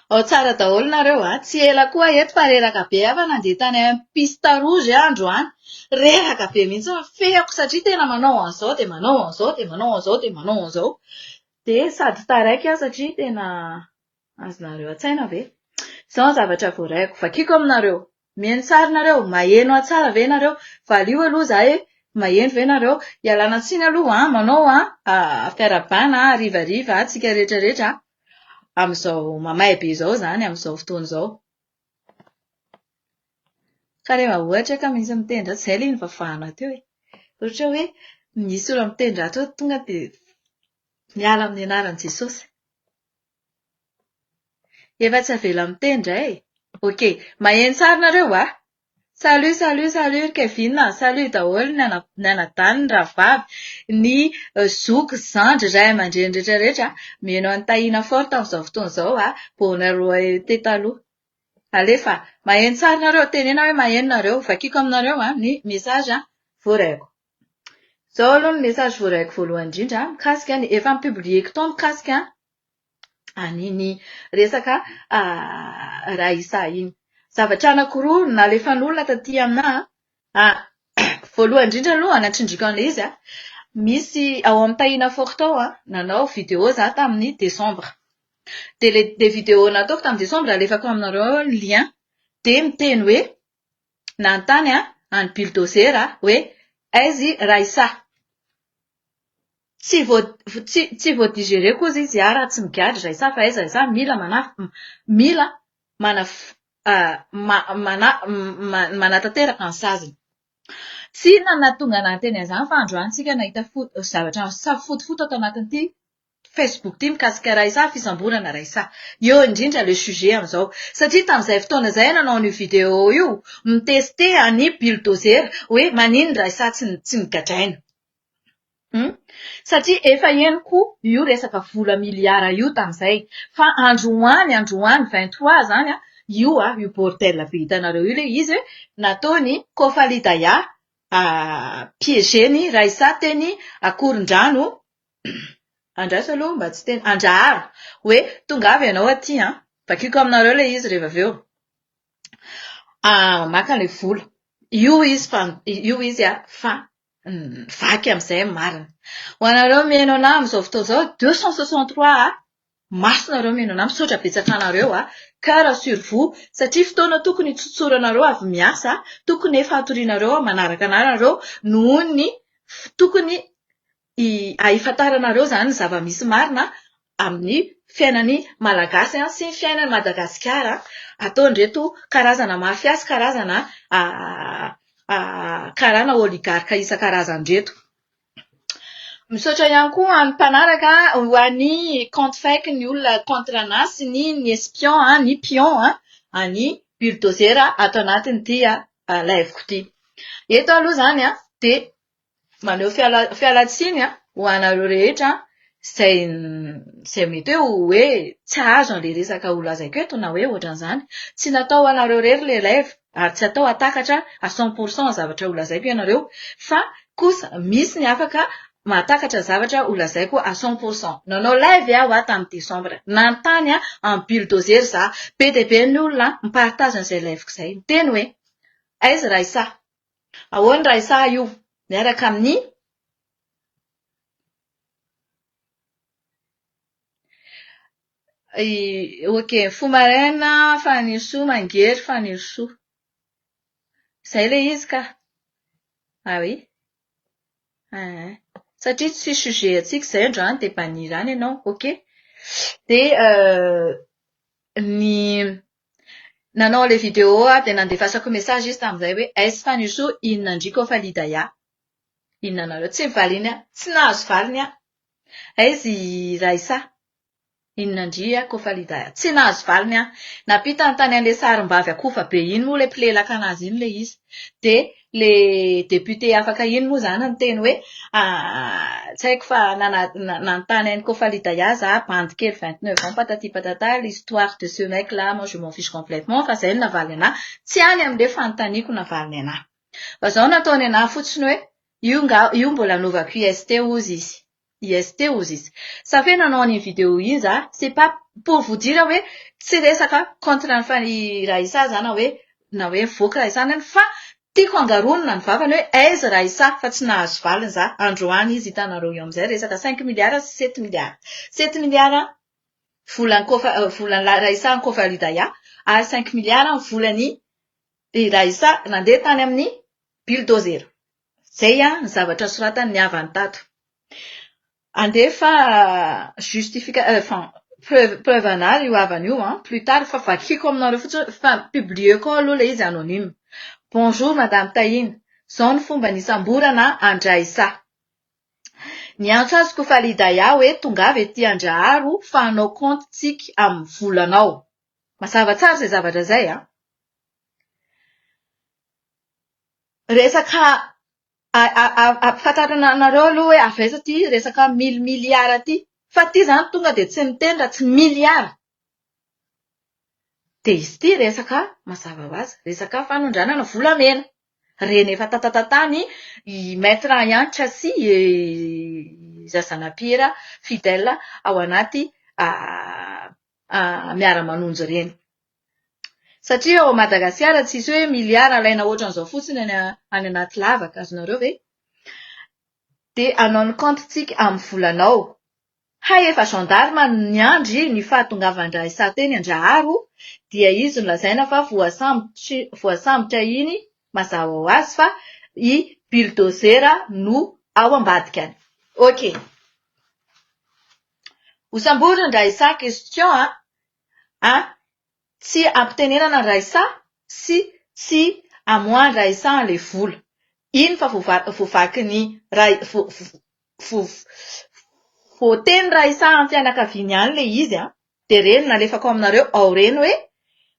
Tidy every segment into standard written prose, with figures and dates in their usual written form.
Ao tsara daholo nareo a! Tsy ela koa eto fa reraka be aho fa nandeha tany amin'ny piste rouge aho androany. Reraka be mihitsy ny feoko satria tena manao an'izao dia manao an'izao dia manao an'izao dia manao an'izao. Dia sady taraiky aho satria tena azonareo an-tsaina ve? Izao ny zavatra voaraiko. Vakiko aminareo. Mihaino tsara nareo? Maheno ahy tsara ve nareo? Valio aloha za e! Maheno ve nareo? Ialana tsiny aloha an, manao an fiarahabana harivariva antsika rehetra rehetra amin'izao mamay be izao izany amin'izao fotoana izao. Ka rehefa ohatra ka misy miteny ratsy, izay ilay nivavahana teo e! Ohatra hoe misy olona miteny ratsy eo tonga dia miala amin'ny anaran'i Jesosy. Efa tsy avela miteny indray e! Ok, maheno tsara nareo a! Salut salut salut ry Kevin a! Salut daholo ny ana- ny anadahy, ny rahavavy, ny zoky, zandry, ray aman-dreny rehetra rehetra mihaino an'i Tahina Forte amin'izao fotoana izao a! Bonheur royauté taloha. Alefa! Maheno tsara nareo, teneno hoe maheno nareo. Vakiko aminareo ny message voaraiko. Izao aloha ny message voaraiko voalohany indrindra mikasika ny efa ni-publier-ko tao mikasika an'iny resaka Raissa iny. Zavatra anankiroa no nalefan'olona taty aminahy. Voalohany indrindra aloha natsindriako an'ilay izy, misy ao amin'ny Tahina Forte ao nanao vidéo izaho tamin'ny desambra. Dia ilay vidéo nataoko tamin'ny desambra alefako aminareo ao ny lien dia miteny hoe nanontany an'i Bulldozer hoe aiza i Raissa? Tsy tsy tsy voa-digereko hozy izy raha tsy migadra Raissa fa aiza Raissa mila mila manatanteraka ny saziny. Tsy inona no nahatonga anah niteny an'izany fa androany tsika nahita zavatra misafotofoto ato anatin'ity Facebook ity mikasika Raissa, fisamborana Raissa. Eo indrindra le sujet amin'izao. Satria tamin'izay fotoana izay nanao an'io vidéo io, mi-tester an'i Bulldozer hoe maninona Raissa tsy tsy nogadraina. Hum. Satria efa henoko io resaka vola miliara io tamin'izay. Fa androany, androany 23 izany an, io an, io bordel be hitanareo io ilay izy hoe nataon'i Kofali Daya piéger-ny Raissa teny Akorondrano Andraso aloha mba tsy tena, andraharo hoe tongava ianao aty an! Vakiko aminareo ilay izy rehefa avy eo. Maka ilay vola. Io izy fa io izy an fa vaky amin'izay ny marina. Ho anareo mihaino anah amin'izao fotoana izao, 263 a! Mafy nareo mihaino anah, misaotra betsaka anareo a! Cœur sur vous, satria fotoana tokony hitsotsoranareo avy miasa, tokony efa hatorianareo manaraka anah nareo nohon'ny tokony ahifantaranareo izany ny zava-misy marina amin'ny fiainan'ny Malagasy sy ny fiainan'i Madagasikara ataon'ireto karazana mafia sy karazana karana oligarque isan-karazany ireto. Misaotra ihany koa an'ny mpanaraka ho an'ny compte fake ny olona contre anà sy ny ny espion, ny pion an'i Bulldozer ato anatin'ity live-ko ity. Eto aloha izany dia maneho fialantsiny ho anareo rehetra izay izay mety hoe hoe tsy hahazo an'ilay resaka ho lazaiko eto na hoe ohatran'izany. Tsy natao ho anareo irery ilay live ary tsy atao hahatakatra à cent pour cent ny zavatra ho lazaiko ianareo fa kosa misy ny afaka mahatakatra ny zavatra ho lazaiko à cent pour cent. Nanao live aho tamin'ny décembre. Nanontany an'i Bulldozer za. Be dia be ny olona mi-partage an'izay live-ko izay. Miteny hoe aiza Raissa? Ahoana Raissa io? Miaraka amin'ny Ok, mifoha maraina Fanirisoa mangery Fanirisoa. Izay ilay izy ka. Ah oui. Aa. Satria tsy sujet antsika izay androany dia bannir any ianao, ok. Dia ny nanao ilay vidéo aho dia nandefasako message izy tamin'izay hoe aiza Fanirisoa inona ndry koa fa Lidaya. Inona nareo? Tsy nivaliany aho. Tsy nahazo valiny aho. Aiza i Raissa? Inona ndry aho koa fa Lidaya? Tsy nahazo valiny aho. Nampitany tany an'ilay sarimbavy akofa be iny moa ilay mpilelaka anazy iny ilay izy. Dia ilay député afaka iny moa izany niteny hoe tsy haiko fa nanontany an'i Kofa Lidaya za, bandy kely 29 ans patati patata, l'histoire de ce mec là, moi je m'en fiche complètement fa izay no navaliny anahy. Tsy any amin'ilay fanontaniako navaliny anahy. Fa izao nataony anahy fotsiny hoe io nga io mbola anaovako IST hozy izy. IST hozy izy. Ça fait nanao an'iny vidéo iny za, c'est pas pour vous dire hoe tsy resaka contre an'i Raissa za na hoe na hoe mivoaka Raissa na fa tiako hangaronina ny vavany hoe aiza Raissa fa tsy nahazo valiny za, androany izy hitanareo eo amin'izay resaka cinq milliards sy sept milliards. Sept milliards volan'i Kofa volan'i Raissa an'i Kofa Lidaya ary cinq milliards volan'i Raissa nandeha tany amin'ny bulldozer. Zay ny zavatra soratan'ny havany tato. Andefa justifica enfin preuve preuve an'ary io havany io an, plus tard fa vakiako aminareo fotsiny fa publier-ko ao aloha ilay izy anonyme. Bonjour madame Tahina, zao ny fomba nisamborana an-dRaissa. Niantso azy Kofalidaya hoe tongava ety Andraharo fa hanao compte tsika amin'ny volanao. Mazava tsara izay zavatra izay an. Resaka ampahafantarina anareo aloha hoe avy aiza ity resaka mille milliards ity. Fa ity izany tonga dia tsy miteny raha tsy milliards. Dia izy ity resaka mazava ho azy, resaka fanondranana volamena. Reny efa tatatatany i Maître Hanitra sy i Razanapiera Fidèle ao anaty miara-manonja ireny. Satria ao Madagasikara tsisy hoe milliard alaina ohatran'izao fotsiny any any anaty lavaka, azonareo ve? Dia hanao ny compte tsika amin'ny volanao. Hay efa gendarme no niandry ny fahatongavan-dRaissa teny Andraharo dia izy no lazaina fa voasambotra iny mazava ho azy fa i bulldozer no ao ambadikany. Ok. Hosamborina Raissa question a! A! Tsy ampitenenana Raissa sy tsy amoahan Raissa anle vola. Iny fa voavakin'i voateny Raissa amin'ny fianakaviany any le izy a! De reny nalefako aminareo ao reny hoe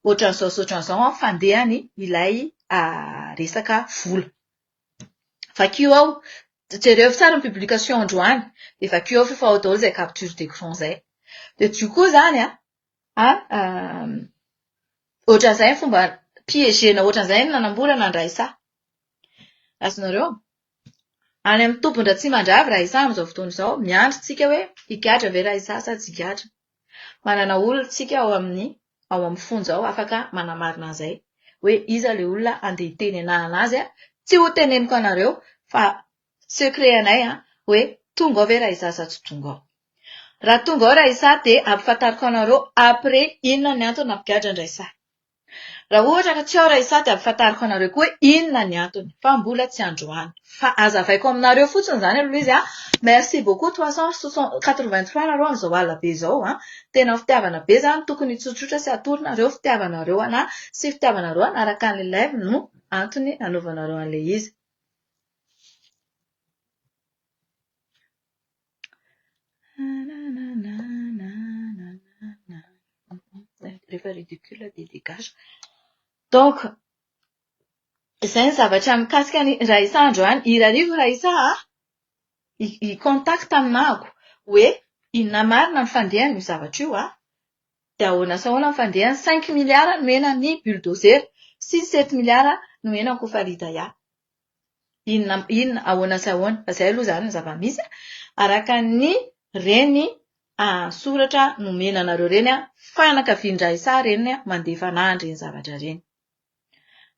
ohatran'izao sy ohatran'izao an fandehany ilay resaka vola. Vakio ao, jereo tsara ny publication androany dia vakio ao f'efa ao daholo izay capture d'écran izay. Dia du coup izany an, ohatran'izay ny fomba piéger-na ohatran'izay ny nanamborana an-dRaissa. Azonareo? Any amin'ny tompon-dRatsimandrava Raissa amin'izao fotoana izao, miandry tsika hoe higadra ve Raissa sa tsy higadra. Manana olona tsika ao amin'ny ao amin'ny fonja ao afaka manamarina an'izay hoe iza ilay olona andeha hiteny anahana azy an, tsy ho teneniko anareo fa secret anay an, hoe tonga ao ve Raissa sa tsy tonga ao. Raha tonga ao Raissa dia ampifantariko anareo après inona ny antony nampigadra an-dRaissa. Raha ohatra ka tsy ao Raissa dia ampifantariko anareo koa hoe inona ny antony fa mbola tsy androany. Fa azavaiko aminareo fotsiny izany aloha izy an. Merci beaucoup 383 nareo amin'izao alina be izao an. Tena fitiavana be izany tokony hitsotsotra sy hatory nareo fitiavanareo anà sy fitiavanareo hanaraka an'ilay live no antony nanaovanareo an'ilay izy. Rehefa ridicule dia dégage. Donc, izay ny zavatra mikasika an'i Raissa androany. I Rarivo Raissa a, hi-contact aminahako hoe inona marina ny fandehan'io zavatra io a, dia ahoana sy ahoana ny fandehany, cinq milliards nomena ny bulldozer sy sept milliards nomena an'i Kofalidaya. Inona inona, ahoana sy ahoana. Fa izay aloha izany ny zava-misy araka ny reny soratra nomena anareo ireny, fianakavian-dRaissa ireny mandefa anah an'ireny zavatra ireny.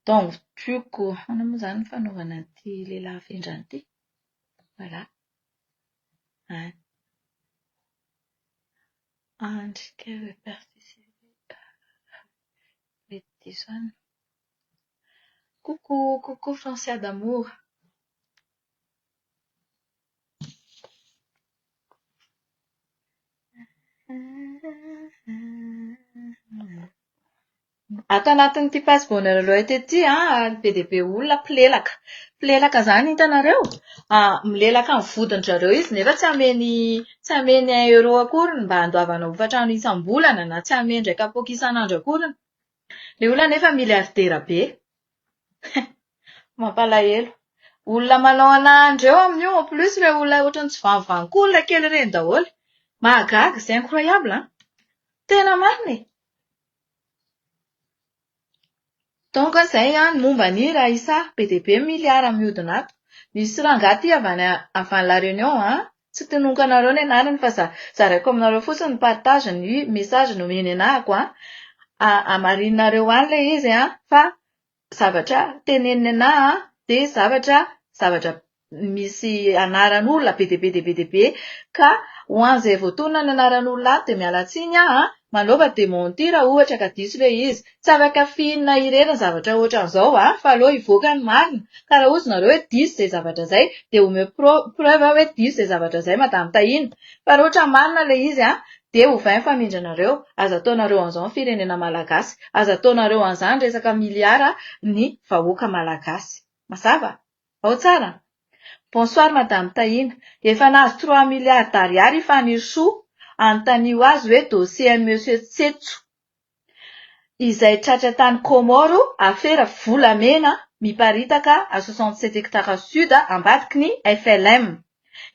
Donc du coup, ahoana moa izany ny fanaovana an'ity lehilahy vendrana ity? Voilà. Any. Andry Mety diso any. Coucou, coucou Francia d'amour. Ato anatin'ity passe bonheur Alouette ity an, be dia be olona mpilelaka. Mpilelaka izany hitanareo? Milelaka amin'ny vodin-dry zareo izy nefa tsy ameny tsy ameny un euro akory mba handoavana hofan-trano isam-bolana na tsy ameny indray kapoaka isan'andro akory. Ilay olona anefa milliardaire be. Mampalahelo. Olona manao an'ireo amin'io en plus ireo olona ohatran'ny tsy vanivanin-kolona kely ireny daholo. Mahagaga, c'est incroyable an! Tena marina e! Donc izay ny momba an'i Raissa. Be dia be ny milliards mihodina ato. Misy rangahy ity avy any avy any La Réunion an! Tsy tononiko anareo ny anarany fa zaraiko aminareo fotsiny ny partage ny message nomeny anahako an. Hamarininareo any ilay izy an, fa zavatra teneniny anahy an, dia zavatra zavatra misy anaran'olona be dia be dia be dia be ka ho an'izay voatonona ny anaran'olona ato dia miala tsiny aho an, manaova démenti raha ohatra ka diso ilay izy. Tsy afaka fihinina irery ny zavatra ohatran'izao an, fa aleo hivoaka ny marina. Ka raha hozy nareo hoe diso izay zavatra izay dia omeo preuve hoe diso izay zavatra izay Madame Tahina. Fa raha ohatra marina ilay izy an, dia ovay ny famindranareo. Aza ataonareo an'izao ny firenena malagasy. Aza ataonareo an'izany resaka miliara ny vahoaka malagasy. Mazava? Ao tsara? Bonsoir Madame Tahina. Efa nahazo trois milliards d'ariary i Fanirisoa. Anontanio azy hoe dossier an'i Monsieur Tsetso izay tratra tany Comores afera volamena miparitaka à 67 hectares sud ambadiky ny FLM.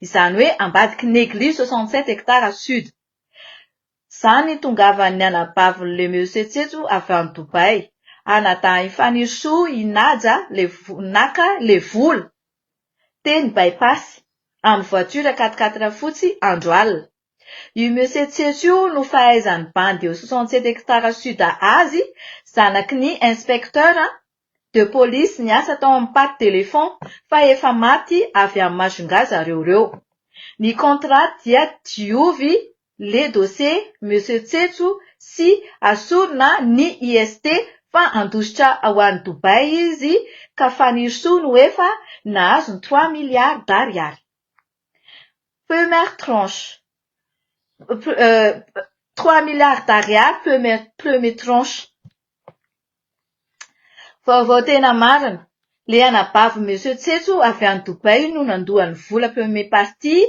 Izany hoe ambadiky ny église 67 hectares sud. Zany nitongavan'ny anabavin'i le Monsieur Tsetso avy any Dubaï. Anadahin'i Fanirisoa i Naja le naka le vola teny By-pass amin'ny voiture quatre quatre fotsy andro alina. Io Monsieur Tsetso io no fahaizan'ny bandy eo 67 hectares sud azy, zanaky ny inspecteur de police niasa tao amin'ny patte d'éléphant fa efa maty avy any Majunga zareo reo. Ny contrat dia diovy le dossier Monsieur Tsetso sy asorina ny IST fa handositra ho any Dubaï izy ka Fanirisoa no efa nahazo ny trois milliards d'ariary. Première tranche. 3 milliards d'ariary premier tranche. Vaovao tena marina. Le anabavy Monsieur Tsetso avy any Dubaï no nandoa ny vola premier partie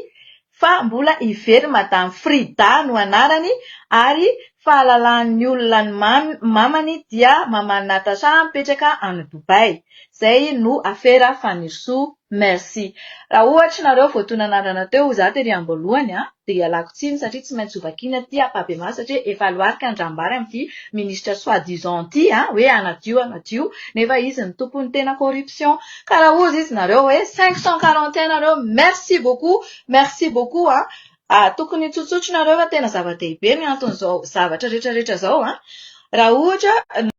fa mbola hiverina Madame Frida no anarany ary fahalalan'ny olona ny mamany dia maman'i Natacha mipetraka any Dubaï. Zay no afera Fanirisoa. Merci. Raha ohatra nareo voatona anarana teo za tery amboalohany a, dia ialako tsiny satria tsy maintsy hovakiana ity ampahibemaso satria efa loarika ny rambary amin'ity ministra soit disant ity a, hoe hanadio hanadio nefa izy no tompon'ny tena corruption. Ka raha ozy izy nareo hoe 541 nareo merci beaucoup, merci beaucoup a. Tokony hitsotsotra nareo fa tena zava-dehibe ny anton'izao zavatra rehetra rehetra izao a. Raha ohatra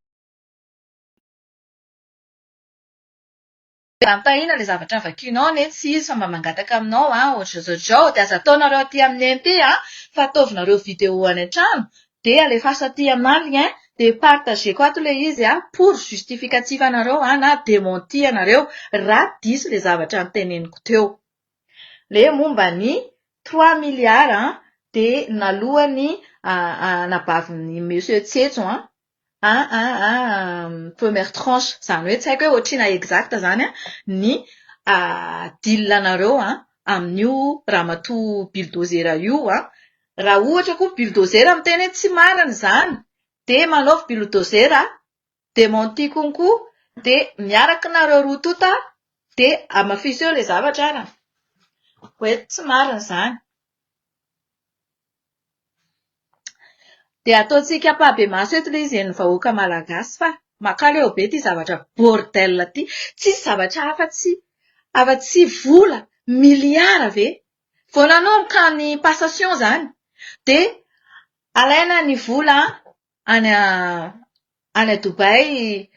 Raha Tahina ilay zavatra vakianao anie tsy izy fa mba mangataka aminao an, ohatr'izao izao dia aza ataonareo aty amin'ny MP an, fa ataovinareo vidéo any an-trano dia alefaso aty aminà lien dia partager-ko ato ilay izy an, pour justificatif anareo an na démenti anareo raha diso ilay zavatra noteneniko teo. Ilay momba ny trois milliards an dia naloan'ny anabavin'i Monsieur Tsetso an, Un un un première tranche, izany hoe tsy haiko hoe ohatrina exact izany ny deal anareo amin'io ramatoa bulldozer io an. Raha ohatra koa bulldozer miteny hoe tsy marina izany dia manaovy bulldozer démenti konko dia miaraka nareo roa tonta dia hamafiso eo ilay zavatra ary hoe tsy marina izany. Dia ataontsika ampahibemaso eto ilay izy henon'ny vahoaka malagasy fa mankaleo be ity zavatra bordel ity. Tsisy zavatra afa-tsy afa-tsy vola miliara ve? Vao nanomboka ny passation izany dia alaina ny vola any any Dubaï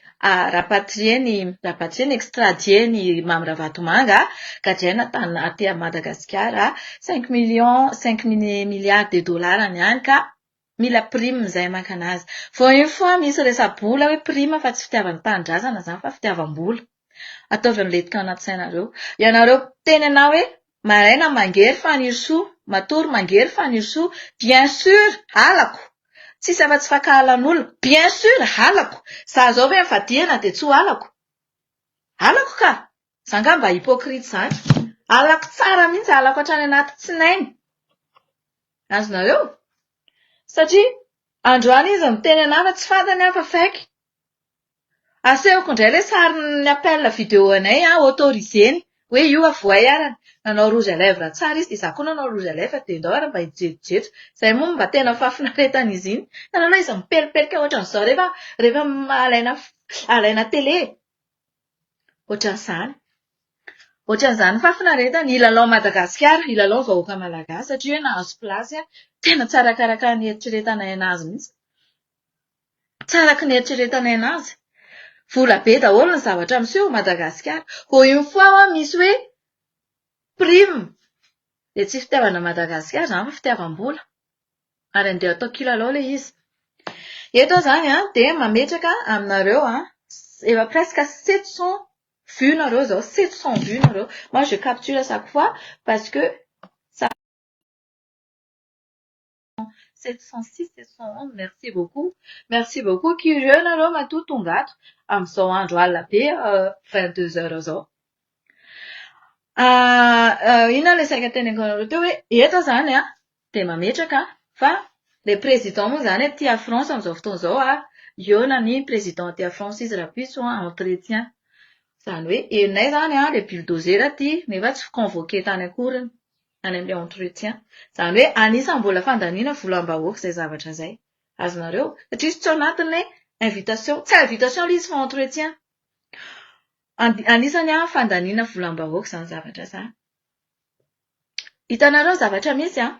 rapatrier ny rapatrier ny extradier ny Mamy Ravatomanga gadraina tany aty Madagasikara cinq millions cinq milliards de dollars ny any ka mila prime izay maka anazy. Vao une fois misy resa-bola hoe prime fa tsy fitiavan'ny tanindrazana izany fa fitiavam-bola. Ataovy milentika ao anaty sainareo. Ianareo mpiteny anah hoe maraina mangery Fanirisoa, matory mangery Fanirisoa, bien sûr halako! Tsisy afa-tsy fankahalan'olona, bien sûr halako! Za zao ve mivadihana dia tsy ho halako? Halako ka! Za nga mba hypocrite zany? Halako tsara mihitsy, halako hatrany anaty tsinainy. Azonareo? Satria androany izy miteny anah fa tsy fantany aho fa fake. Asehoko indray ilay sarin'ny appel vidéo anay an, autorisé-ny, hoe io avohay ary. Nanao rouge à lèvres tsara izy dia izaho koa nanao rouge à lèvres dia ndao ary mba hijejojejo. Izay moa no mba tena fahafinaretan'izy iny. Hitanareo izy mipelipelika ohatran'izao rehefa rehefa alaina alaina télé e. Ohatran'izany. Ohatran'izany fahafinaretana, hilalao Madagasikara, hilalao ny vahoaka malagasy satria hoe nahazo place, tena tsy arakaraka ny eritreretanay anazy mihitsy. Tsy araka ny eritreretanay anazy. Vola be daholo ny zavatra miseho ao Madagasikara. Vao une fois hoa misy hoe prime dia tsy fitiavana Madagasikara izany fa fitiavam-bola. Ary andeha atao kilalao ilay izy. Eto aho izany dia mametraka aminareo efa presque 700 vues nareo izao, 700 vues nareo. Moi je capture à chaque fois parce que ça 706, 711, merci beaucoup. Merci beaucoup curieux nareo matoa tonga ato amin'izao andro alina be 22 heures izao. Inona ilay saika teneniko anareo teo hoe eto izany an, dia mametraka fa ilay président moa izany aty à France amin'izao fotoana izao an, hihaona ny président aty à France izy rahampitso an, entretien. Izany hoe henonay izany an, ilay bulldozer aty nefa tsy convoqué tany akory any amin'ilay entretien. Izany hoe anisan'ny mbola fandaniana volam-bahoaka izay zavatra izay. Azonareo? Satria izy tsy ao anatin'ilay invitation. Tsy invitation ilay izy fa entretien. Anisany fandaniana volam-bahoaka izany zavatra izany. Hitanareo ny zavatra misy an?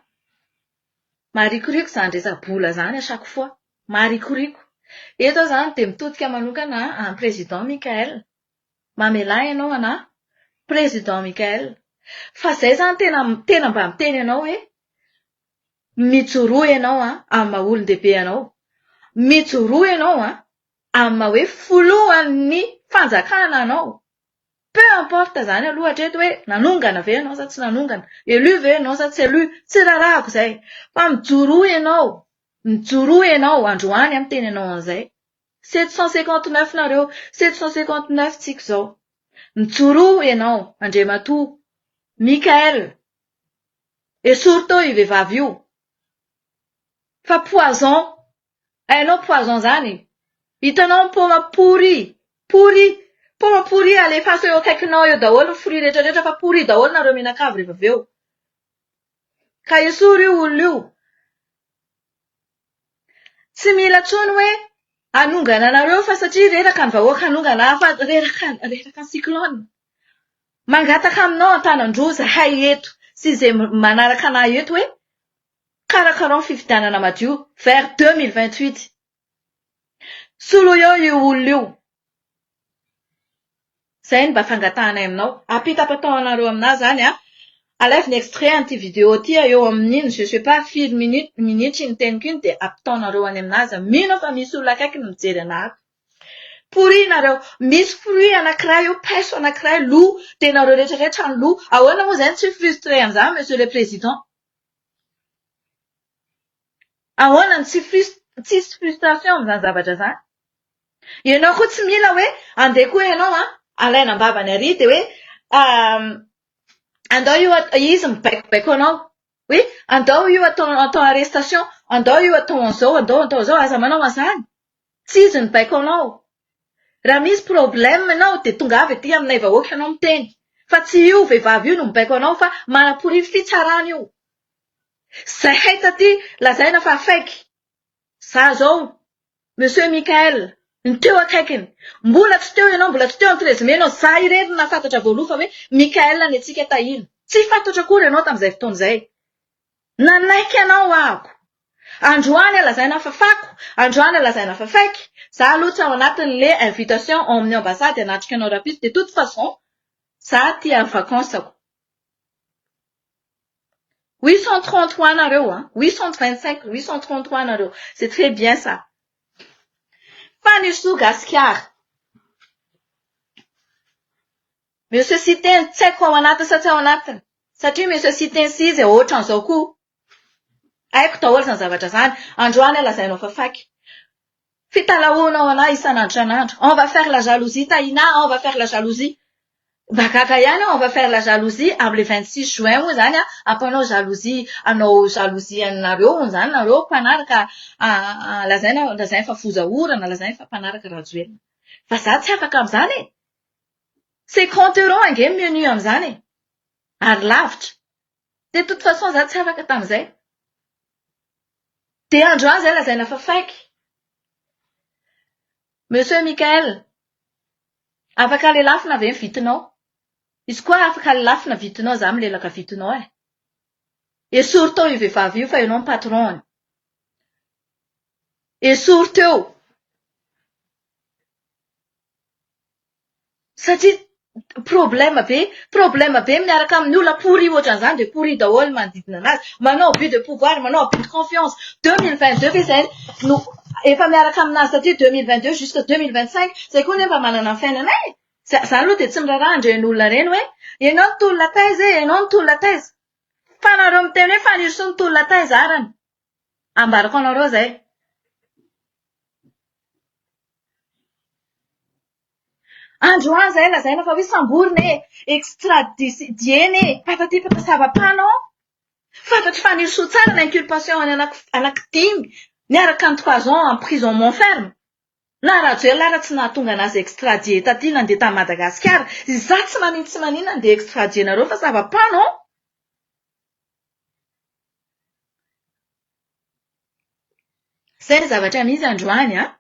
Marikoriko izany resa-bola izany à chaque fois. Marikoriko. Eto aho izany dia mitodika manokana amin'i Président Mickaël. Mamelà ianao anà Président Mickaël. Fa izay izany tena tena mba miteny anao hoe mijoroa ianao an amin'ny maha olon-dehibe anao. Mijoroa ianao an amin'ny maha hoe filohan'ny fanjakana anao. Peu importe izany aloha hatreto hoe nanongana ve ianao sa tsy nanongana, élu ve ianao sa tsy élu, tsy raharahako izay. Fa mijoroa ianao, mijoroa ianao androany aho miteny anao an'izay. 759 nareo, 759 tsika izao. Mijoroa ianao Andriamatoa Mickaël, esory teo io vehivavy io fa poison. Hainao poison zany? Hitanao ny paoma pourri, pourri, paoma pourri alefaso eo akaikinao eo daholo ny fruits rehetra rehetra fa pourri daholo nareo mianakavy rehefa avy eo. Ka esory io olona io. Tsy mila tsony hoe hanongana anareo fa satria reraka ny vahoaka hanongana fa reraka reraka ny cyclone. Mangataka aminao an-tanan-droa zahay eto sy izay manaraka anah eto hoe Karakarao ny fifidianana madio vers 2028. Soloy eo io olona io. Zay no mba fangatahanay aminao. Ampitapatao anareo aminah zany a. Alaivo ny extrait an'ity vidéo ity eo amin'iny je sais pas firy minute minitra iny teniko iny dia ampitaonareo any aminazy. Mino aho fa misy olona akaiky ny mijery anah ato. Pourri nareo. Misy fruit anakiray eo paiso anakiray lo dia nareo rehetra rehetra ny lo. Ahoana moa zay no tsy frustré an'izany monsieur le président. Ahoana no tsy tsisy frustration amin'izany zavatra izany? Ianao koa tsy mila hoe andeha koa ianao an, alaina am-bavany ary dia hoe andao io izy mibaikobaiko anao hoe andao io atao atao arrestation, andao io atao an'izao, andao atao an'izao, aza manao an'izany. Tsy izy no mibaiko anao. Raha misy problème ianao dia tongava ety aminay vahoaka ianao miteny. Fa tsy io vehivavy io no mibaiko anao fa manaporifo fitsarana io. Zahay taty lazaina fa fake. Za zao Monsieur Mickaël ny teo akaikiny. Mbola tsy teo ianao, mbola tsy teo Antrezime ianao, za irery no nahafantatra voaloha fa hoe Mickaël ny antsika Tahiana. Tsy fantatro akory ianao tamin'izay fotoana izay. Nanaiky anao ahako. Androany lazaina fa fako, androany lazaina fa fake, za aloha tsy ao anatin'le invitation ao amin'ny ambassade hanatrika anao rahampitso de toute façon za aty amin'ny vacance-ko. 833 nareo an, 825, 833 nareo, c'est très bien ça. Fanirisoa Gasikara. Monsieur Siteny tsy haiko ao anatiny sa tsy ao anatiny. Satria Monsieur Siteny sy izy ohatran'izao koa. Haiko daholo izany zavatra izany. Androany aho lazainao fa faky. Fitalahoanao anah isan'andro isan'andro. On va faire la jalousie Tahina, on va faire la jalousie. Mba gaga ihany aho on va faire la jalousie amin'ny le 26 juin moa izany an, hampanao jalousie, hanao jalousie anareo hono izany nareo mpanaraka lazaina lazainy fa foza orana, lazainy fa mpanaraka Rajoelina. Fa za tsy afaka amin'izany e! 50 euros ange ny menu amin'izany e! Ary lavitra. De toute façon za tsy afaka tamin'izay. De androany zay lazaina fa fake. Monsieur Mickaël, afaka lelafina ve ny vitinao? Izy koa afaka lafina vidinao za milelaka vidinao e. Esory tao io vehivavy io fa ianao ny patron-ny. Esory teo. Satria problème be, problème be miaraka amin'ny olona pourri ohatran'izany dia pourri daholo ny manodidina anazy. Manao abus de pouvoir, manao abus de confiance. 2022 ve izay no efa miaraka aminazy taty 2022 jusque 2025, izay koa anie mba manana ny fiainanay e. Za aloha dia tsy miraharaha an'ireny olona ireny hoe ianao nitolona taiza e, ianao nitolona taiza. Fa nareo miteny hoe Fanirisoa nitolona taiza arany. Ambarako anareo izay. Androany izay lazaina fa hoe samborina e, extradiena e, patati patasava-panao. Fantatr'i Fanirisoa tsara ny inculpation any anaky dimy niaraka ny trois ans emprisonnement ferme. Na Rajoelina ara tsy nahatonga anazy extradier taty nandeha tany Madagasikara. Izaho tsy manin tsy maninona andeha extradier nareo fa zava-pano an! Zay ny zavatra misy androany an!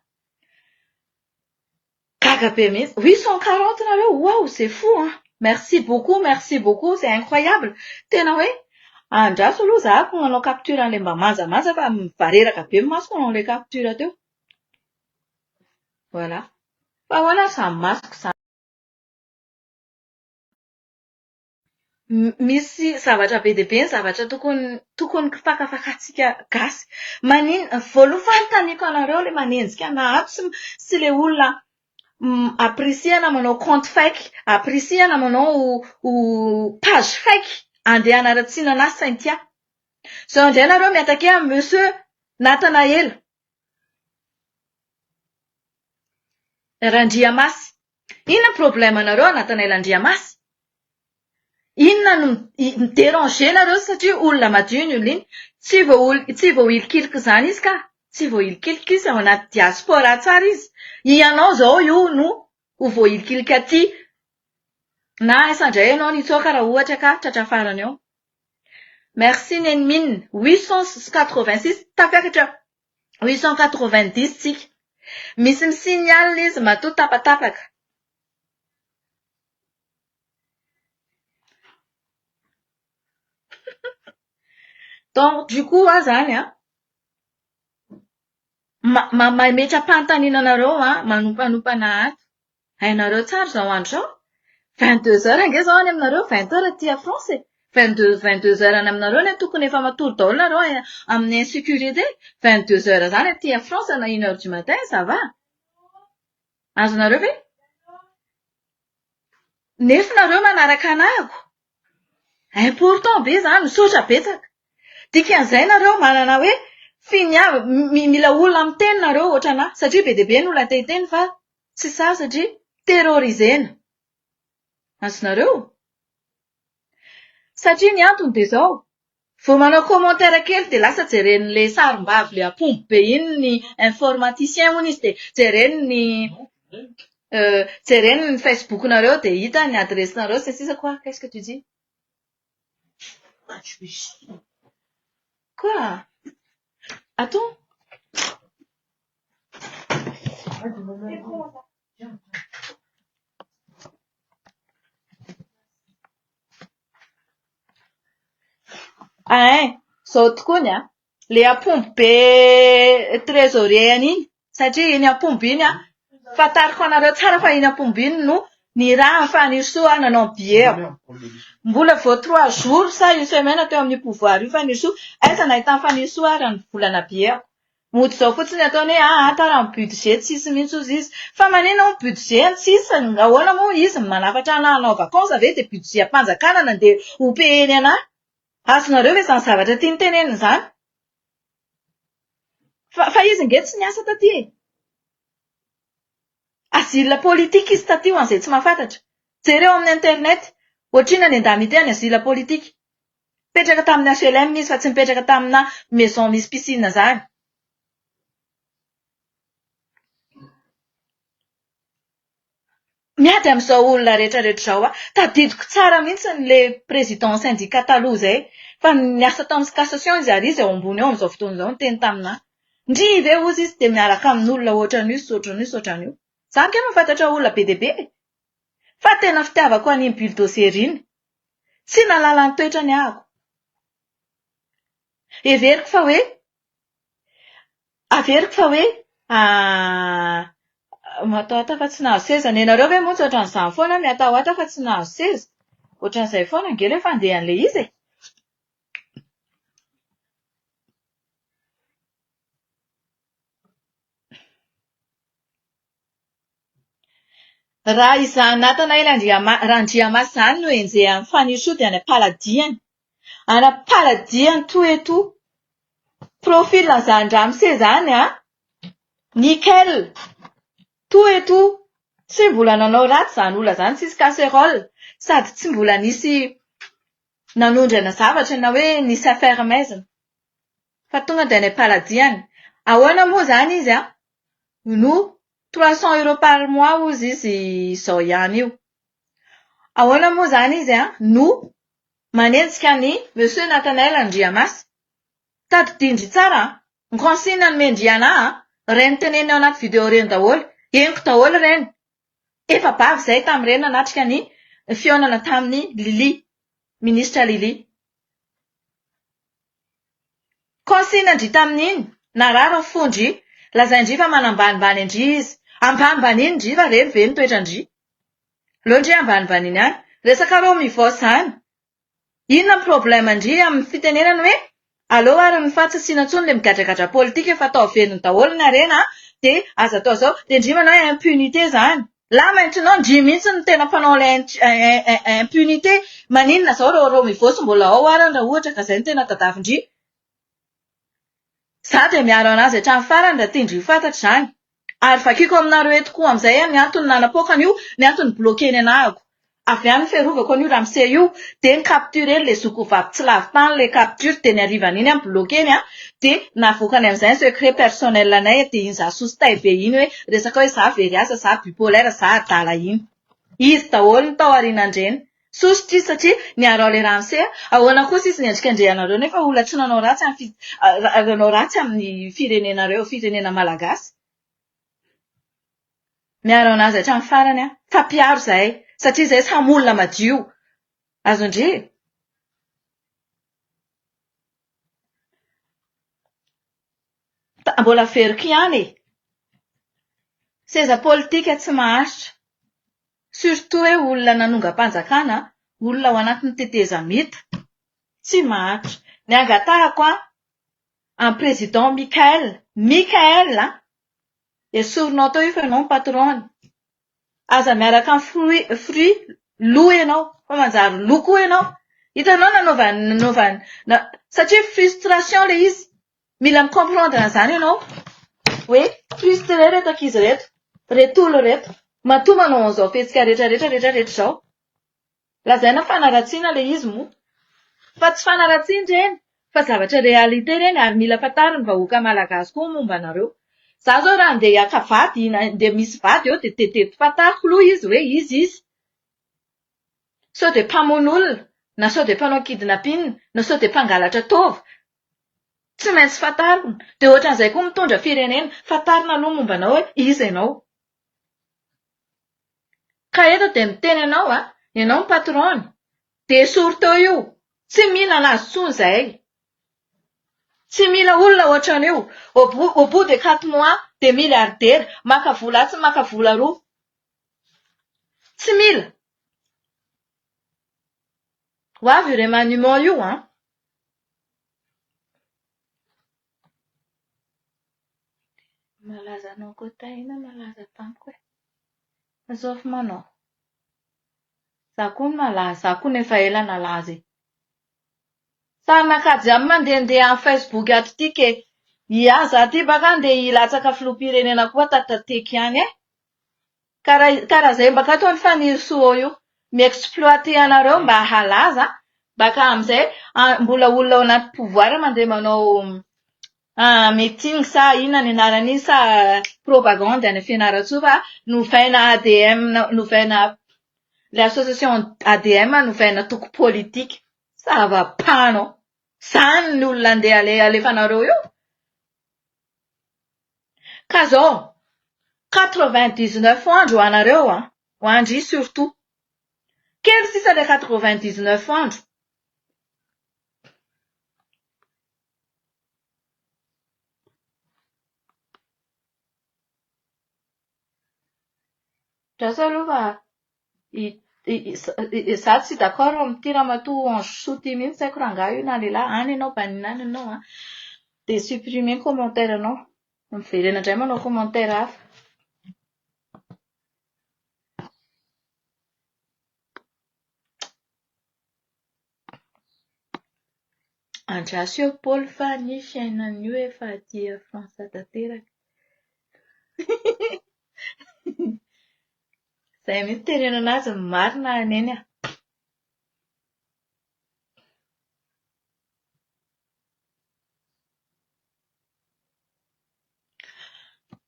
Gaga be mihitsy. 840 nareo, waouh c'est fou an! Merci beaucoup, merci beaucoup, c'est incroyable. Tena hoe andraso aloha za manao capture an'ilay mba manjamanja fa mivareraka be ny masoko manao an'ilay capture teo. Voilà. Fa ahoana ary izany masoko izany? Misy zavatra be dia be ny zavatra tokony tokony fakafakatsika gasy. Maninona, voalohany fanontaniako anareo ilay manenjika anà ato sy sy ilay olona ampirisihana manao compte fake, ampirisihana manao page fake andeha hanaratsiana anà Cynthia. Izao indray nareo mi-attaquer an'i Monsieur Nathanaela. Randriamasy. Inona ny problème nareo Nathanael Andriamasy? Inona no mi-deranger nareo satria olona madio iny olona iny? Tsy voaol tsy voahilikiliky izany izy ka! Tsy voahilikiliky izy ao anaty diaspora tsara izy. Ianao izao io no ho voahilikiliky aty na aiza indray ianao no hitsoaka raha ohatra ka tratra farany eo. Merci Neny Mine. 886 tafiakatra 890 tsika. Misy mi-signale izy matoa tapatapaka. Donc du coup aho zany an, mametra-panontaniana anareo an, manompanompana ato. Hainareo tsara izao andro izao? 22 heures ange izao any aminareo, 20 heures aty à France e! 22 22 heures any aminareo anie tokony efa matory daholo nareo amin'ny insécurité, 22 heures izany aty à France na une heure du matin ça va? Azonareo ve? Nefa nareo manaraka anahako. Important be izany, misaotra betsaka. Dikan'izay nareo manana hoe finiavana, mila olona miteny nareo ohatran'ahy satria be dia be ny olona te hiteny fa tsy sahy satria terrorisena. Azonareo? Satria ny antony dia izao, vao manao commentaire kely dia lasa jeren'ilay sarim-bavy ilay ampombo be iny ny informaticien hono izy dia jereny ny jereny ny Facebook-nareo dia hita ny adiresinareo sy ny sisa quoi, qu'est-ce que tu dis? Quoi? Attends. Ein, izao tokoany an! Ilay ampombo be trésorier an'iny, satria iny ampombo iny an, fantariko anareo tsara fa iny ampombo iny no nirahan'i Fanirisoa nanao ny billet-ko. Mbola vao trois jours sa une semaine teo amin'io pouvoir io Fanirisoa, aiza nahitan'i Fanirisoa ary ny volana billet-ko? Mody izao fotsiny ataony hoe aa tara ny budget tsisy mihitsy ozy izy. Fa maninona moa budget no tsisy? Ahoana moa izy manafatra anah hanao vacances ve dia budget am-panjakana no andeha ho payeny anah? Azonareo ve izany zavatra tiany tenenina izany? Fa fa izy nge tsy niasa taty e! Asile politique izy taty ho an'izay tsy mahafantatra. Jereo amin'ny internet, ohatrinona ny indemnité an'ny asile politique. Nipetraka tamin'ny HLM izy fa tsy nipetraka tamina maison misy piscine izany. Miady amin'izao olona rehetra rehetra izao aho. Tadidiko tsara mihitsy ilay président syndicat taloha izay fa niasa tao amin'ny cassation izy ary izy ao ambony ao amin'izao fotoana izao niteny taminà. Ndry ve hozy izy dia miaraka amin'olona ohatran'io sy ohatran'io sy ohatran'io. Za ange mahafantatra olona be dia be e. Fa tena fitiavako an'iny bulldozer iny. Tsy nahalala ny toetrany ahako. Heveriko fa hoe averiko fa hoe matahoata fa tsy nahazo seza. Nenareo ve moa tsy ohatran'izany foana mihatahoata fa tsy nahazo seza? Ohatran'izay foana ange ilay fandehan'ilay izy e! Raha izany Nathanael Randriamasy izany no enjehan'i Fanirisoa dia any am-paladiany. Any am-paladiany tout et tout. Profil an'izany ramose izany an! Nickel! Tout et tout. Tsy mbola nanao ratsy izany olona izany, tsisy casserole. Sady tsy mbola nisy nanondrana zavatra na hoe nisy affaire maizina. Fa tonga dia any am-paladiany. Ahoana moa izany izy an? No 300 euros par mois hozy izy izao ihany io. Ahoana moa izany izy an no manenjika an'i Monsieur Nathanael Andriamasy? Tadidin-dry tsara an! Ny consigne nomen-dry anah an! Ireny teneniny ao anaty vidéo ireny daholo. Henoko daholo ireny. Efa bavy izahay tamin'ireny nanatrika ny fihaonana tamin'i Lily, Minisitra Lily. Consigne ndry tamin'iny, narary ny fon-dry, lazain-dry fa manambanimbany an-dry izy. Ambanimbaniany ndry fa reny ve ny toetran-dry? Aleo ndry ambanimbaniany ihany. Resaka Romivoa zany. Inona ny problème ndry amin'ny fitenenana hoe aleo ary ny fa tsy asiana intsony le migadragadra politika fa atao velona daholo ny harena dia aza atao zao. Dia ndry manao hoe impunité zany. Là maintenant ndry mihitsy no tena mpanao ilay impunité. Maninona zao reo Romivoa mbola ao arany raha ohatra ka zay no tena tadavin-dry. Za dia miaro anazy hatramin'ny farany raha tian-dry ho fantatra izany. Ary vakiko aminareo eto koa amin'izay ny antony nanapoaka an'io, ny antony ni-bloquer-ny anahako. Avy any ny fiarovako an'io ramose io, dia ni-capturer-ny ilay zokiny vavy tsy lavo tany ilay capture, dia ny harivan'iny aho ni-bloquer-ny an, dia navoakany amin'izay ny secret personnel anay, dia iny za sosotay be iny hoe resaka hoe za very asa, za bipolaire, za adala iny. Izy daholo no tao aorianandreny. Sosotra izy satria niaro an'ilay ramose. Ahoana kosa izy niendrikendrehanareo nefa olona tsy nanao ratsy amin'ny nanao ratsy amin'ny firenenareo, firenena malagasy. Miaro an'azy hatramin'ny farany aho. Fa mpiaro izahay satria izahay samy olona madio. Azon-dry e? Mbola averiko ihany e! Seza politika tsy maharitra. Surtout hoe olona nanongam-panjakana, olona ao anatin'ny tetezamita. Tsy maharitra. Ny angatahako an, amin'ny président Mickaël, Mickaël an! Esorinao teo io fa ianao no patron-ny. Aza miaraka amin'ny fruit, fruit lo ianao fa manjary lo koa ianao. Hitanao nanaovany, nanaovany, satria frustration ilay izy. Mila mi-comprendre an'izany ianao hoe frustré ireto ankizy ireto, ireto olona ireto, matoa manao an'izao fihetsika rehetra rehetra rehetra rehetra izao. Lazaina fanaratsiana ilay izy moa. Fa tsy fanaratsiana ireny fa zavatra réalité ireny ary mila fantarin'ny vahoaka malagasy koa ny momba anareo. Za zao raha andeha haka vady na andeha misy vady eo dia teteto fantariko aloha izy hoe iza izy. Sao dia mpamono olona na sao dia mpanao kidnapping na sao dia mpangalatra taova. Tsy maintsy fantarina. Dia ohatran'izay koa mitondra firenena. Fantarina aloha ny momba anao hoe iza ianao. Ka eto dia miteny anao a, ianao no patron-ny. Dia esory teo io. Tsy mila anazy intsony izahay. Tsy mila olona ohatran'io. Au bout, au bout de quatre mois dia milliardaire. Maka vola atsy, maka vola aroa. Tsy mila. Ho avy io remaniement io an. Malaza anao koa Tahina malaza tamiko e. Azovy manao. Za koa no malaza, za koa nefa ela nalaza e. Sarin'akanjo ihany mandehandeha amin'ny Facebook ato ity ke. Ia za ty baka andeha hilatsaka filoham-pirenena koa tatateko ihany e. Karaha zay baka ataon'i Fanirisoa io. Mi-exploiter anareo mba halaza, baka amizay mbola olona ao anaty pouvoir mandeha manao meeting sa inona ny anaran'iny sa propagande any Fianarantsoa fa novaina ADM novaina le association ADM novaina antoko politika. Zava-pano. Zany ny olona andeha alefanareo io? Ka zao, 99 andro ho anareo an, ho an-dry surtout. Kely sisa ilay 99 andro. Andraso aloha fa izaho tsy d'accord amin'ity ramatoa Ange Soa ity mihitsy, tsy haiko rangahy io na lehilahy, any ianao banina any ianao an! Dia supprimer ny commentaire-nao. Miverena indray manao commentaire hafa. Andraso eo Paoly fa ny fiainan'io efa aty France tanteraka. Izay mihitsy teneno anazy ny marina Neny a!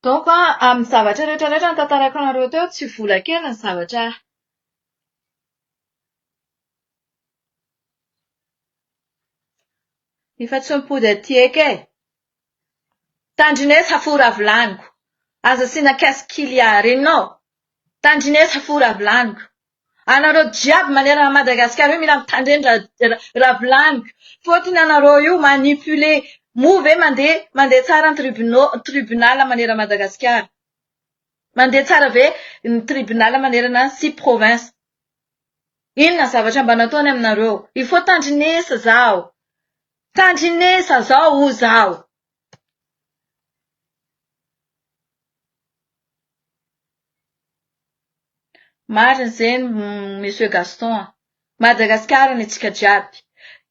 Donc amin'ny zavatra rehetra rehetra notantaraiko anareo teo, tsy vola kely ny zavatra Efa tsy mipody aty eky e! Tandrinesa fora vilaniko. Aza asiana caisse qu'il y a reninao. Tandrinesa fora vilaniko. Anareo jiaby manerana an'i Madagasikara io mila mitandreny raha vilaniko. Fotony anareo io manipuler. Moa ve mandeha mandeha tsara ny tribunaux tribunal manerana Madagasikara? Mandeha tsara ve ny tribunal manerana sy province? Inona ny zavatra mba nataony aminareo? Il faut tandrinesa zaho. Tandrinesa zao o zaho. Marina zegny Monsieur Gaston a! Madagasikara ny antsika jiaby.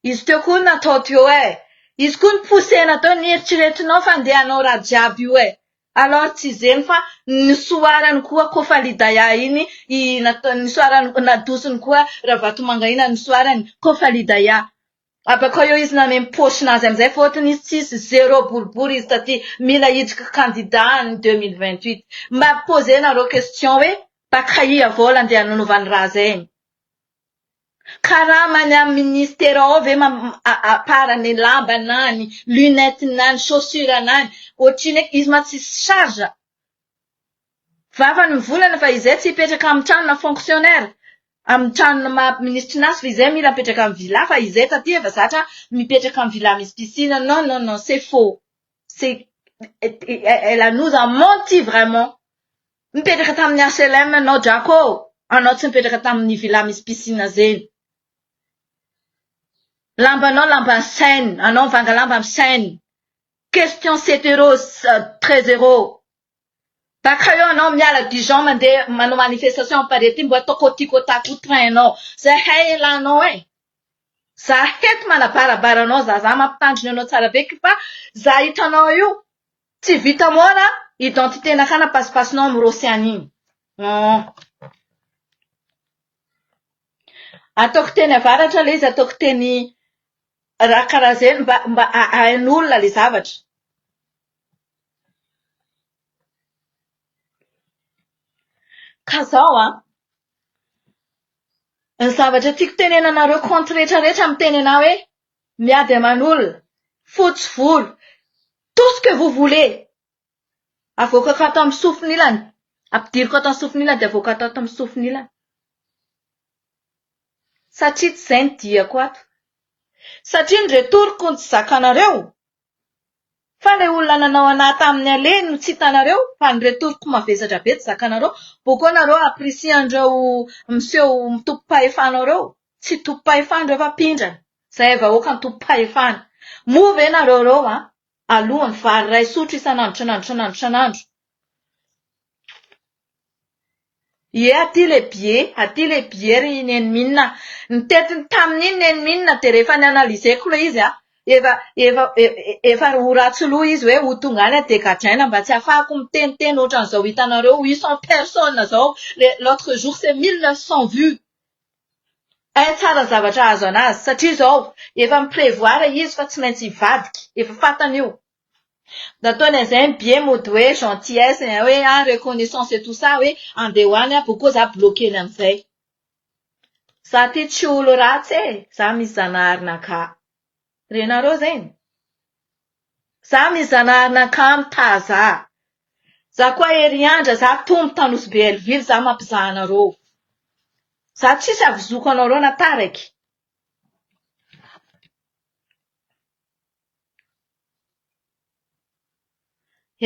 Izy teo koa natao teo e! Izy koa ni-pousser-na teo nieritreretinao fa andeha hanao raha jiaby io e! Alors tsy zegny fa nisoarany koa Kofalidaya iny i nisoarany nadosiny koa Ravatomanga iny nisoarany Kofalidaya. Abakao eo izy nameno poche-nazy amizay fôtony izy tsisy zéro boribory izy taty mila hiditra candidat ny 2028. Mba poser nareo question hoe bakaia vola andeha nanaovany raha zegny? Karamany amin'ny ministera ao ve à part ny lamba-nany, lunette-nany, chaussure-nany, ohatrino eky, izy mantsy tsisy charge. Vavany mivolana fa izay tsy hipetraka amin'ny tranona fonctionnaire, amin'ny tranona maha minisitry ny asa fa izay mila mipetraka amin'ny villa fa izay taty efa zatra mipetraka amin'ny villa misy piscine, non non non c'est faux, c'est elle a nous a menti vraiment. Nipetraka tamin'ny HLM ianao Drako ô! Anao tsy nipetraka tamin'ny villa misy piscine zeny. Lambanao lamban'ny chaine, anao mivanga lamba amin'ny chaine. Question sept euros, treize euros. Baka eo anao miala Dijon mandeha manao manifestation am Paris aty mbo ataoko tiako atako train nao. Zahay elanao e! Za eto manabarabara anao za, za mampitandrina anao tsara be fa za hitanao io Tsy vita mora identité nakana pasipasinao am Rosiana iny. Hum. Ataoko teny avaratra le izy ataoko teny raha karaha zeny mba mba hain'olona le zavatra. Ka zao an, ny zavatra tiako tenenana anareo compte rehetra rehetra miteny anah hoe miady aman'olona, fotsy volo, tout ce que vous voulez, avoakako ato amin'ny sofina ilany, ampidiriko ato amin'ny sofina ilany dia avoakako ato amin'ny sofina ilany. Satria tsy izay ny diako ato. Satria ny retour-ko no tsy zakanareo, fa ilay olona nanao anah tamin'ny aller no tsy hitanareo, fa ny retour-ko mavesatra be tsy zakanareo, pourquoi nareo apprécier-ndreo miseho tompom-pahefana ireo? Tsy tompom-pahefana ireo fa mpindrana. Zahay vahoaka no tompom-pahefana. Moa ve nareo ireo an, alohan'ny vary iray sotro isan'andro isan'andro isan'andro isan'andro. Ie aty le billet, aty le billet ry Neny Mina. Nitetiny tamin'iny Neny Mina dia rehefa ni-analyser-ko ilay izy an, efa efa efa ho ratsy loha izy hoe ho tonga any aho dia gadraina mba tsy hahafahako miteniteny ohatran'izao hitanareo 800 personnes izao, l'autre jour c'est 1900 vues. Hay tsara ny zavatra ahazo anazy satria izao efa mi-prevoir izy fa tsy maintsy hivadika, efa fantany io. Nataony an'izay ny billet mody hoe gentillesse hoe ah reconnaissance et tout ça hoe andeha ho any aho boko za bloquer-ny amin'izay. Za ty tsy olo ratsy e, za misy zanaharinakahy. Renareo zegny? Za misy zanaharinakahy mitaha za. Za koa heriandra za tombo tanosy be Hellville za mampizaha anareo. Za tsisy avizoko anareo na taraiky.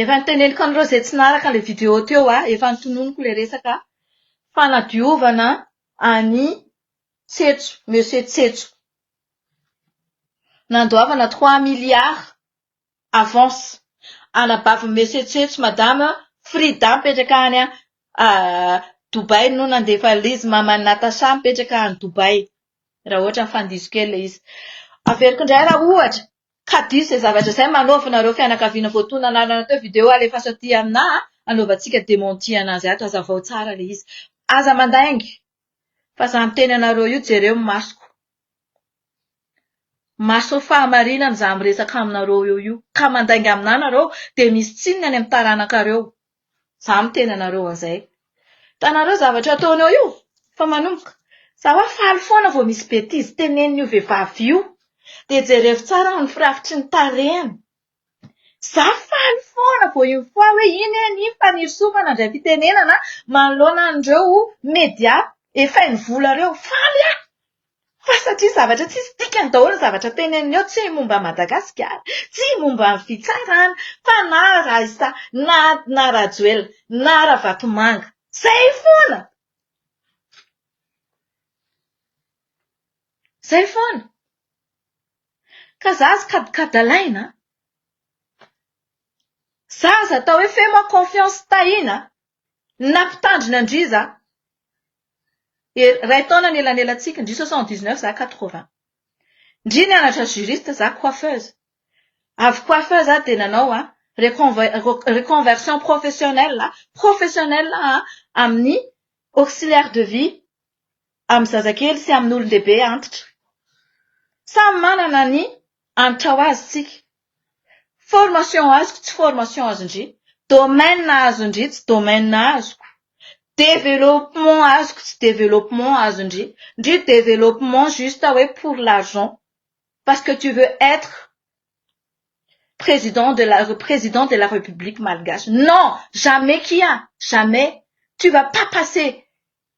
Efa noteneniko anareo izay tsy naharaka ilay vidéo teo aho, efa notononiko ilay resaka fanadiovana an'i Tsetso, Monsieur Tsetso. Nandoavana trois milliards avance. Anabavin'i Monsieur Tsetso, Madame Frida mipetraka any Dubaï no nandefa ilay izy, maman'i Natacha mipetraka any Dubaï. Raha ohatra mifandiso kely ilay izy. Averiko indray raha ohatra ka diso izay zavatra izay, manaovy nareo fianakaviana voatonona anarana teo video alefaso aty aminà hanaovantsika démenti anazy ato, hazavao tsara ilay izy. Aza mandainga fa za miteny anareo io jereo ny masoko. Maso fahamarinana za miresaka aminareo eo io. Ka mandainga aminà nareo dia misy tsininy any amin'ny taranakareo. Za miteny anareo an'izay. Hitanareo zavatra ataony eo io? Fa manomboka. Za hoa faly foana vao misy betizy tenenin'io vehivavy io. Dia jerevo tsara ny firafitry ny tarehiny. Za faly foana vao une fois hoe iny anie iny Fanirisoa fa nandray fitenenana manoloana an'ireo media efain'ny vola ireo. Faly aho! Fa satria zavatra tsisy dikany daholo ny zavatra teneniny eo, tsy momba an'i Madagasikara, tsy momba ny fitsarana, fa na Raissa, na na Rajoelina, na Ravatomanga. Zay foana! Zay foana! Ka za aza kadikadalaina a! Za aza atao hoe fais moi confiance Tahina a! Nampitandrina an-dry za. Iray taona ny elanelantsika, ndry 79 za 80. Ndry nianatra juriste za coiffeuse. Avy coiffeuse aho dia nanao reconversion professionnelle, professionnelle amin'ny auxiliaire de vie amin'ny zazakely sy amin'ny olon-dehibe antitra. Samy manana ny hanitra ho azy tsika. Formation azoko tsy formation azon-dry, domaine azon-dry tsy domaine azoko, développement azoko tsy développement azon-dry, ndry développement juste hoe pour l'argent parce que tu veux être président de la président de la république malgache. Non, jamais kia, jamais, tu vas pas passer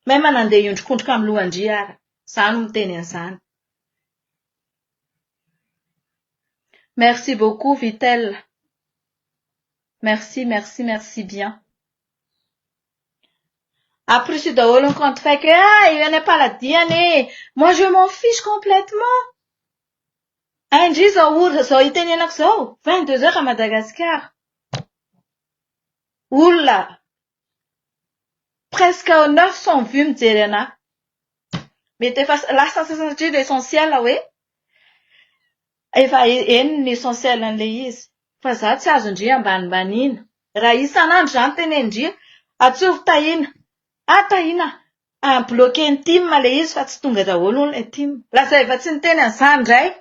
même nandeha hiondrikondrika amin'ny lohan-dry ara, za no miteny an'izany. Merci beaucoup Vitel. Merci, merci, merci bien. Ampirisiho daholo ny compte fake hoe ah io any am-paladia anie. Moi je m'en fiche complètement. Indry izao ora izao itenenako izao, 22 heures à Madagascar. Olona presque 900 vues mijery anah. Mety efa lasa ny sasany satria l'essentiel hoe efa eny ny essentiel an'ilay izy. Fa za tsy azon-dry ambanimbaniana. Raha isan'andro izany tenenin-dry, antsovo Tahiana. Ah Tahiana ah, bloquer-n'ny team ilay izy fa tsy tonga daholo hono ilay team. Lasa efa tsy niteny an'izany indray.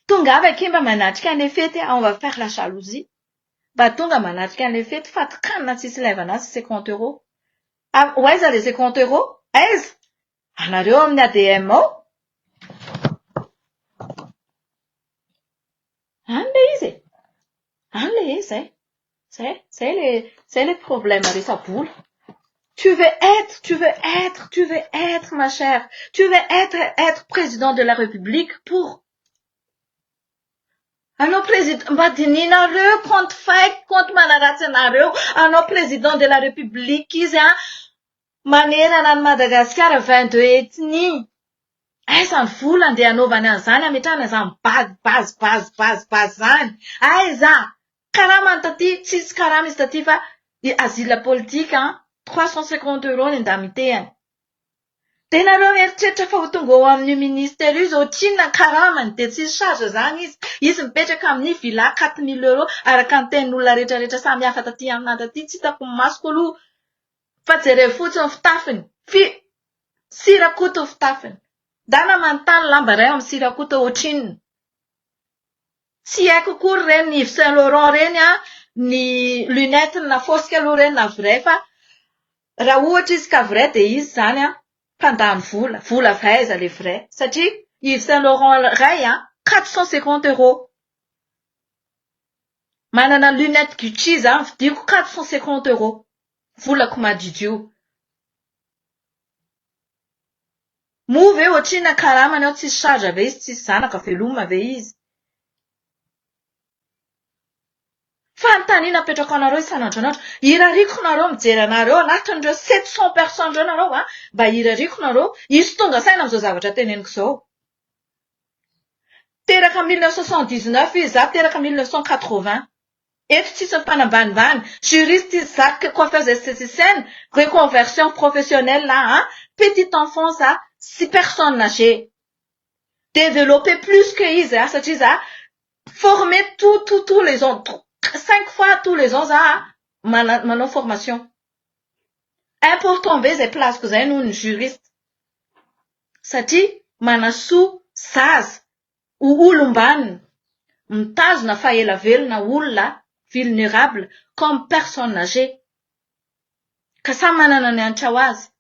Tongava akia mba manatrika an'ilay fety a, on va faire la jalousie. Mba tonga manatrika an'ilay fety, fatin-kanina tsisy ilaivana azy cinquante euros. Ah, ho aiza ilay cinquante euros? Aiza? Anareo amin'ny ADM ao? Any ilay izy e! Any ilay izy, zay. Zay, zay ilay, zay ilay problème resa-bola. Tu veux être, tu veux être, tu veux être ma chère, tu veux être, être président de la République pour Anao président, mba dinihinareo compte fake, compte manaratsy anareo, anao président de la République izy an, manerana an'i Madagasikara 22 ethnies. Aiza ny vola andeha hanaovany an'izany, hametrahana izany base, base, base, base, base izany? Aiza? Karamany taty, tsisy karama izy taty fa asile politique an, 350 euros ny indemnité-ny. Dia nareo mieritreritra fa ho tonga ao amin'io ministère io izy ohatrinona ny karamany dia tsisy charge izany izy. Izy mipetraka amin'ny villa 4000 euros araka ny tenin'olona rehetra rehetra samy hafa taty aminà taty tsy hitako ny masoko aloha fa jereo fotsiny ny fitafiny. Fi sirakoto ny fitafiny. Ndana manontany lamba iray ao amin'ny sirakoto ohatrinona. Tsy haiko akory ireny Yves Saint Laurent ireny an, ny lunettes na fausse aloha ireny na vrai fa raha ohatra izy ka vrai dia izy izany an mpandany vola, vola avy aiza ilay vrai satria Yves Saint Laurent iray an 450 euros. Manana lunettes Gucci za vidiako 450 euros, volako madiodio. Moa ve ohatr'inona karamany ao tsisy charge ve izy tsisy zanaka veloma ve izy? Fanontaniana apetrako anareo isan'andro isan'andro. Irariako nareo mijery anareo anatin'ireo 700 personnes ireo nareo an, mba irariako nareo hisy tonga saina amin'izao zavatra teneniko izao. Teraka 1979 izy, za teraka 1980. Eto tsisy ny fanambanimbany. Juriste izy, za coiffeuse esthéticienne, reconversion professionnelle an, petite enfance sy personne âgée. Développer plus que izy aho satria za formé tout tout tous les ans cinq fois tous les ans za manao formation. Important be izay place-ko izay noho ny juriste satria manasoa zaza ho olom-banona, mitazona fa ela velona olona vulnerable comme personne âgée. Ka samy manana ny hanitra ho azy.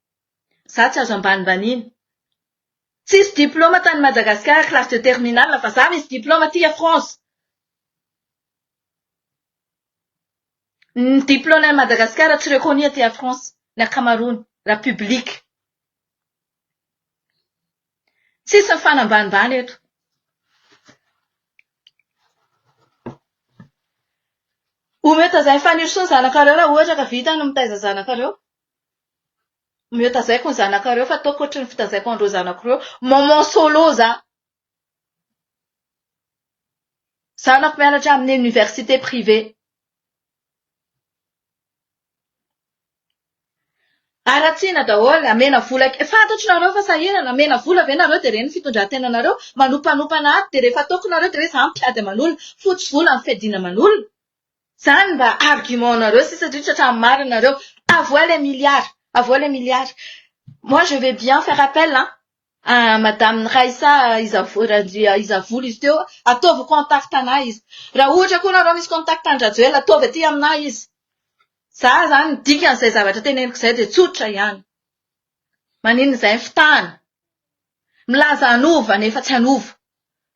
Za tsy azo ambanimbaniana. Tsisy diplôme tany Madagascar classe de terminale fa za misy diplôme aty à France. Ny diplôme any Madagascar tsy reconnu aty à France ny ankamaroany raha public. Tsisy ny fanambanimbany eto. Omeo tazain'i Fanirisoa ny zanakareo raha ohatra ka vita ny mitaiza zanakareo. Omeo tazaiko ny zanakareo fa ataoko ohatry ny fitazaiko an'ireo zanako ireo. Maman solo za. Zanako mianatra amin'ny université privée. Haratsiana daholo, amena vola, fantatro nareo fa sahirana, amena vola ve nareo dia ireny ny fitondran-tenanareo, manompanompana ato dia rehefa ataoko nareo dia hoe za mpiady aman'olona, fotsy vola ny fiadiana aman'olona. Zany mba argument nareo sisa satria tratran'ny marina nareo. Avoay les milliards, avoay les milliards. Moi je vais bien faire appel hein, à madame Raissa Izavolo izy teo, ataovy contact anah izy. Raha ohatra koa nareo misy contact an-dRajoelina ataovy aty aminah izy. Za zany ny dikan'izay zavatra teneniko izay dia tsotra ihany. Maninona izay ny fitahana? Milaza hanova nefa tsy hanova.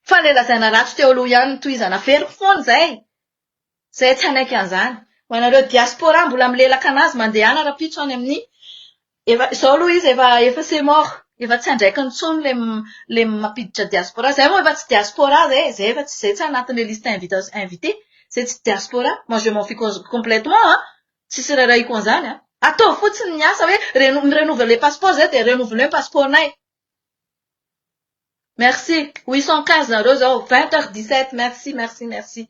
Fa ilay lazaina ratsy teo aloha ihany no tohizana. Averiko foana izay. Izay tsy hanaiky an'izany. Ho anareo diaspora mbola milelaka anazy mandehana rahampitso any amin'ny efa izao aloha izy efa efa c'est mort. Efa tsy andraikiny intsony ilay ilay mampiditra diaspora. Izay moa efa tsy diaspora izay e. Izay efa tsy izay tsy anatin'ilay liste invitation invité. Izay tsy diaspora. Moi je m'en fiche complètement an. Tsisy raharahiako an'izany an. Ataovy fotsiny ny asa hoe mi-renouveler passeport izay dia renouveler ny passeport-nay. Merci. 815 nareo zao. 20 heures 17. Merci, merci, merci.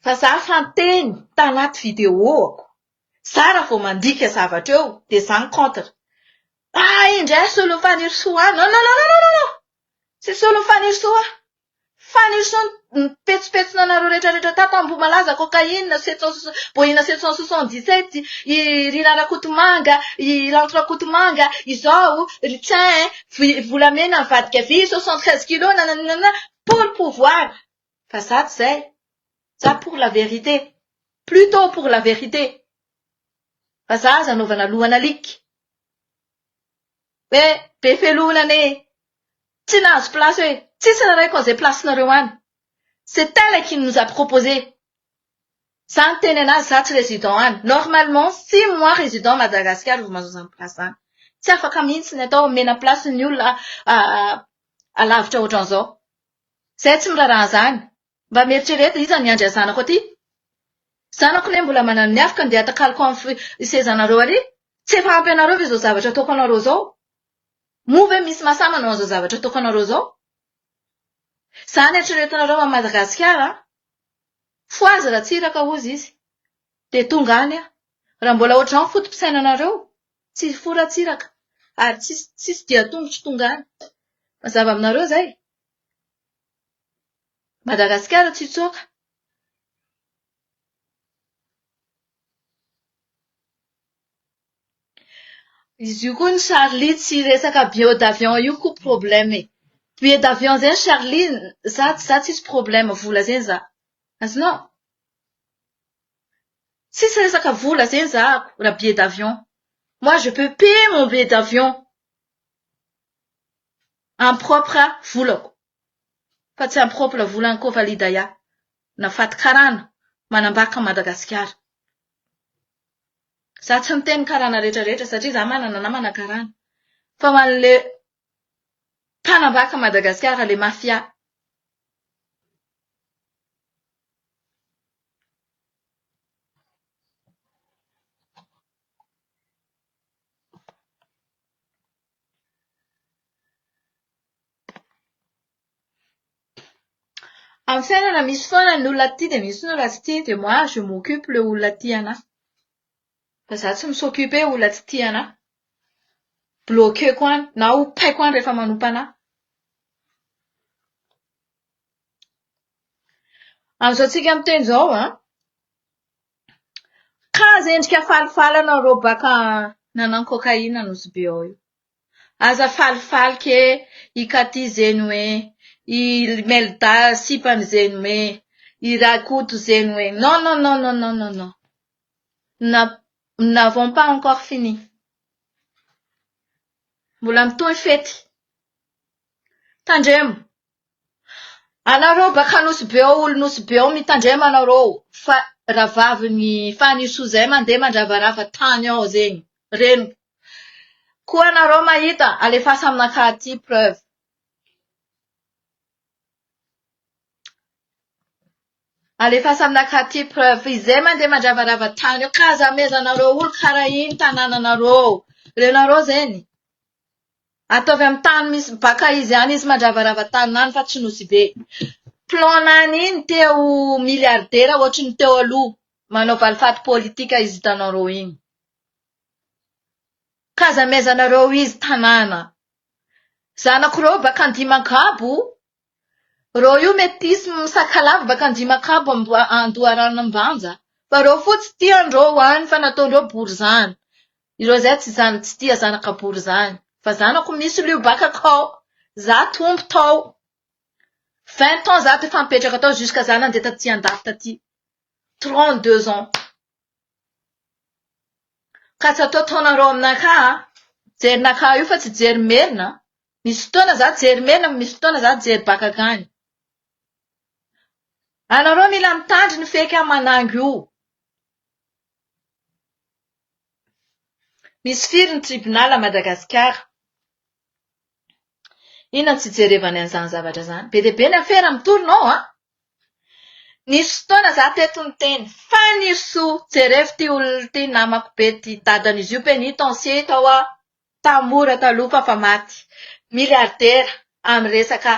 Fa za fanteny tanaty vidéo-ako. Za raha vao mandika zavatra eo dia za ny contre. Ah indray solon'i Fanirisoa. Non, non, non, non, non, non. Tsy solon'i Fanirisoa. Fanirisoa nipetsopetsona anareo rehetra rehetra tato Ambohimalaza cocaïne 700 Boina 777 i Rina Rakotomanga i Lanto Rakotomanga izao ry Tsin volamena nivadika vy 73 kilos nananana pour le pouvoir fa za tsy zay za pour la vérité plutôt pour la vérité fa za aza anaovana lohan'alika hoe be felonana e Tsy nahazo place hoe tsisy rarahiko an'izay place-nareo any. C'est elle qui nous a proposé. Za niteny anazy za tsy résident any. Normalement six mois résident Madagascar vao mahazo an'izany place zany. Tsy afaka mihitsy ny atao omena place ny olona alavitra ohatran'izao. Zay tsy miraharaha an'izany. Mba mieritrereta iza ny hiandry zanako aty? Zanako ne mbola manana ny afaka ndeha atakaloko amin'ny sezanareo ary? Tsy efa ampy anareo ve izao zavatra ataoko anareo izao? Moa ve misy mahasahy manao an'izao zavatra ataoko anareo izao? Izany eritreretinareo an'i Madagasikara an! Fohazy Ratsiraka hozy izy. Dia tonga any aho. Raha mbola ohatr'izao ny foto-pisainanareo, tsy hifoha Ratsiraka ary tsisy tsisy dian-tongotro tonga any. Mazava aminareo izay? Madagasikara tsy hitsoaka. Izy io koa ny Charlie tsy resaka billet d'avion io koa problème e. Billet d'avion zegny Charlie za za tsisy problème vola zegny za. Azonao? Tsisy resaka vola zegny za raha billet d'avion. Moi je peux payer mon billet d'avion en propre volako fa tsy en propre volan'i Kofalidaya na faty karana manambaka Madagasikara. Za tsy miteny karana rehetra rehetra satria za manana namana karana. Fa ho an'le mpanambaka Madagasikara, le mafia. Amin'ny fiainana misy foana ny olona tia dia misy ny olona tsy tia dia moi je m'occupe le olona tia anahy. Fa za tsy mi-s'occuper olona tsy tia anahy. Bloquer-ko any na ompaiko any rehefa manompa anahy. Amin'izao tsika miteny izao an, K'aza endrika falifaly anareo baka nanano cocaïne Nosy Be ao io. Aza falifaly ke i Cathy zegny hoe, i Melda sipany zegny hoe, i Rakoto zegny hoe. Non non non non non non non. Nous n'avons pas encore fini. Mbola mitohy fety. Tandremo. Anareo baka Nosy be ao olo Nosy be ao mitandrema anareo fa rahavaviny Fanirisoa zay mandeha mandravarava tany ao zegny reniko koa anareo mahita alefaso aminakahy aty preuve. Alefaso aminakahy aty preuve izay mandeha mandravarava tany ao ka aza amezanareo olo karaha iny tanananareo renareo zegny. Ataovy amin'ny tany misy baka izy any izy mandravarava tany any fa tsy Nosy Be. Plan nany iny te ho milliardaire ohatry ny teo aloha manao valifaty politika izy hitanareo iny. Ka aza amezanareo izy tanàna. Zanako reo baka Andimankabo, reo io metisy misakalava baka Andimankabo Andoharano Ambanja fa reo fotsy tiandreo any fa nataondreo borizano. Ireo zay tsy zany tsy tia zanaka bory zany fa zanako misy lio baka kao za tompo tao 20 ans za defa mipetraka tao jusqu'à za nandeha taty andafy taty 32 ans ka tsy atao taonareo aminakahy a jerinakahy io fa tsy jery merina misy fotoana za jery merina misy fotoana za jery baka akany anareo mila mitandriny feky amanangy io Misy firy ny tribunal à Madagasikara? Inona no tsy ijerevany an'izany zavatra izany? Be dia be ny afera mitory nao an! Nisy fotoana za teto niteny, Fanirisoa, jerevo ity olona ity namako be ity, dadan'izy io pénitencier tao an, Tamora taloha fa efa maty, milliardaire amin'ny resaka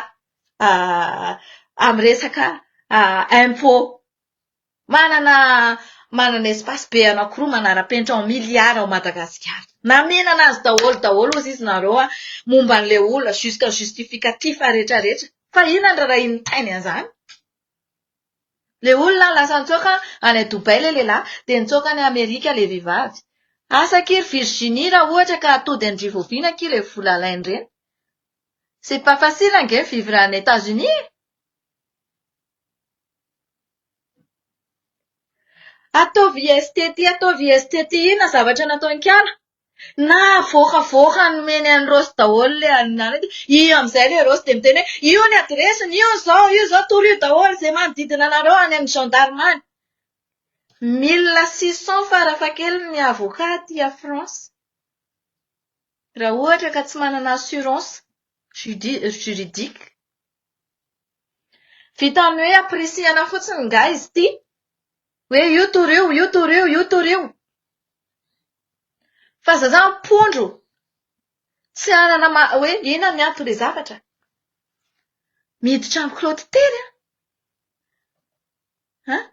amin'ny resaka impôt. Manana manana espace be anakiroa manara-penitra en milliards ao Madagasikara. Namenana azy daholo daholo hozy izy nareo a, momba an'ilay olona jusqu'à justificatif rehetra rehetra. Fa inona ny rarahin'ny tainy an'izany? Ilay olona lasa nitsoaka any Dubaï ilay lehilahy dia nitsoaka any Amerika ilay vehivavy. Asa akia ry Virginie raha ohatra ka atody an-dry Voviana akia ilay vola alainy ireny. C'est pas facile ange vivre any Etats-Unis e! Ataovy IST ty, ataovy IST ty, inona zavatra nataon'i Kala? Navoakavoaka nomeny an'i Rossy daholo ilay anona. Io amin'izay ilay Rossy dia miteny hoe io ny adiresiny, io izao, io izao, torio daholo izay manodidina anareo any amin'ny gendarme any. 1600 farafahakeliny ny avocat aty à France. Raha ohatra ka tsy manana assurance juridique. Vitan'ny hoe ampirisihana fotsiny nga izy ity? Hoe io torio, io torio, io torio. Fa za zany pondro tsy hanana hoe inona ny anton'ilay zavatra. Miditra amin'ny Claude Tery an! An?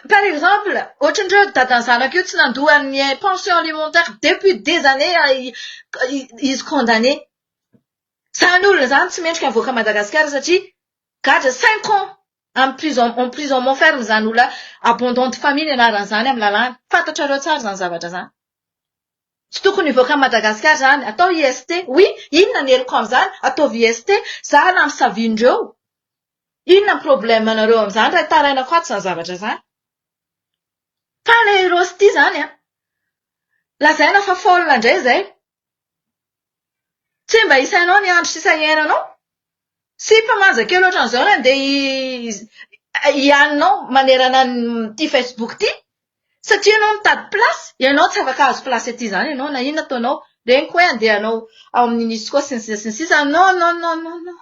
Par exemple, ohatran'ireo dadan'ny zanako io tsy nandoa ny pension alimentaire depuis des années izy condamné. Zany olona zany tsy mendrika mivoaka Madagascar satria gadra cinq ans en prison emprisonnement ferme zany olona abandon de famille ny anaran'izany amin'ny lalàna. Fantatrareo tsara zany zavatra zany. Tsy tokony hivoaka an'i Madagascar zany. Atao IST. Oui, inona ny heloka amin'izany? Ataovy IST. Za na misavian'ireo. Inona ny problème nareo amin'izany raha tarainako ato zany zavatra zany? Fa ilay Rossy zany an, lazaina fa folle indray izay. Tsy mba isainao ny andro sisa iainanao? Sipa manja kely ohatran'izao no andeha hihaninao manerana an'ity Facebook ity? Satria ianao mitady place, ianao tsy afaka hahazo place aty izany ianao na inona ataonao. Reniko hoe andeha hanao ao amin'ny Unesco sy ny sisa sy ny sisa, non non non non non.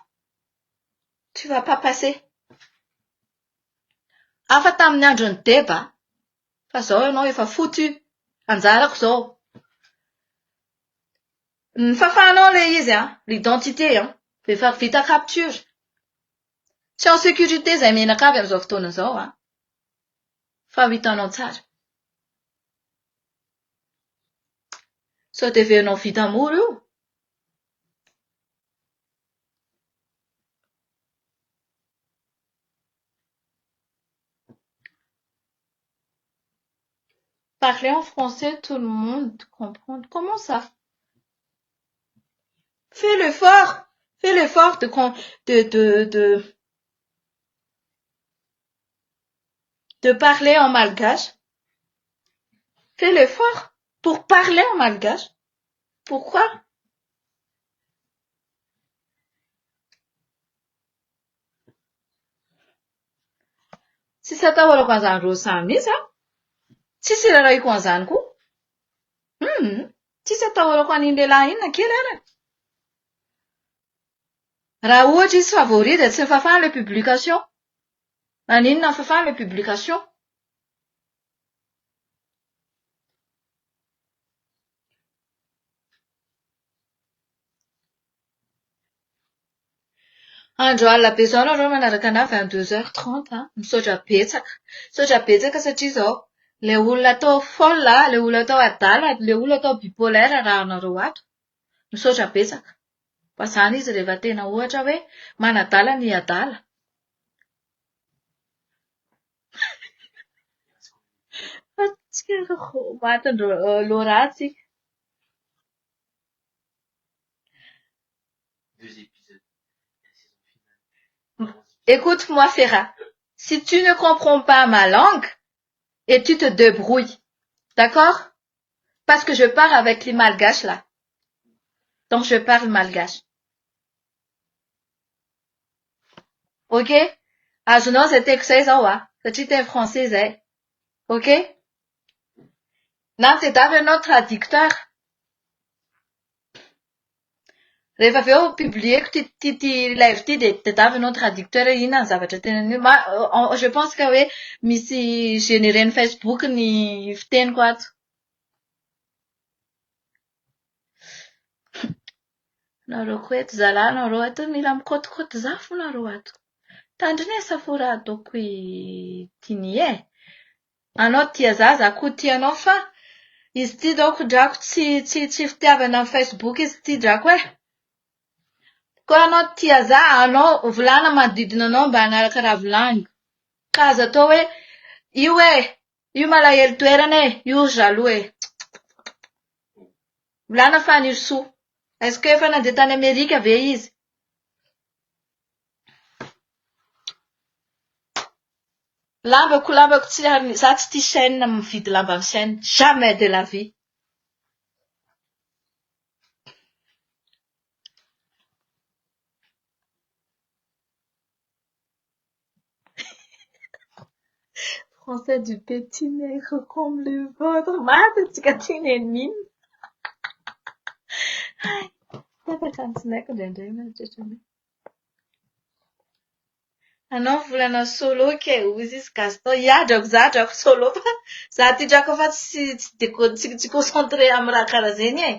Tu vas pas passer. Hafa tamin'ny andron'i Deba fa izao ianao efa foutu. Anjarako izao. Ny fafanao ilay izy an, l'identité an, efa vita capture. Tsy en sécurité izay mianakavy amin'izao fotoana izao an. Fa ho hitanao tsara. Sao dia heverinao vita mora io? Parler en français tout le monde comprend. Comment ça? Fais l'effort, fais l'effort de de de de de parler en malgache. Fais l'effort pour parler en malgache. Pourquoi? Tsisy atahorako an'izany Rosa mihitsy an! Tsisy irarahiko an'izany koa. Hum! Tsisy atahorako an'iny lehilahy iny na kely ary. Raha ohatra izy favori dia tsy nifafany ilay publication. Maninona nifafany ilay publication? Andro alina be izao nareo manaraka anah 22 heures 30 an! Misaotra betsaka. Misaotra betsaka satria izao, ilay olona atao folle, ilay olona atao adala, ilay olona atao bipolaire arahanareo ato. Misaotra betsaka. Fa izany izy rehefa tena ohatra hoe manadala ny adala. Matin-dry Laura tsika. Écoute moi Ferah, si tu ne comprends pas ma langue et tu te debrouilles, d'accord? Parce que je parle avec les malgaches là. Donc je parle malgache. Ok? Azonao izay teniko izay izao a, satria teny français izay. Ok? Na mitadiava ianao traducteur. Rehefa avy eo publier-ko ity ity live ity dia tadiavo ianao traducteur hoe inona ny zavatra teneniny io. Je pense que hoe misy générer-n'ny Facebook ny fiteniko ato. Nareo koa eto zalahy nareo ato mila mikaotikaoty zafy nareo ato. Tandrinesa fo raha ataoko ity e. Anao tia za, za koa tia anao fa izy ity daoko drako tsy tsy tsy fitiavana amin'ny Facebook izy ity drako e. Koa anao tia za, anao volana manodidina anao mba hanaraka raha volaniko. Ka aza atao hoe io e, io malahelo toerana e, io jaloux e. Volana Fanirisoa. Est-ce que efa nandeha tany Amerika ve izy? Lambako lambako tsy ary za tsy tia chaîne mividy lamba amin'ny chaîne jamais de la vie. Français du petit nègre comme le vôtre. Maty antsika ty nen'inona. Hay, tapaka ny tsinaiko indraindray mieritreritra an'io. Anao volana solo kay hozy izy Gaston. Hiadrako za drako solo fa za ty drako fa tsy tsy de tsy concentré amin'ny raha karaha zegny e.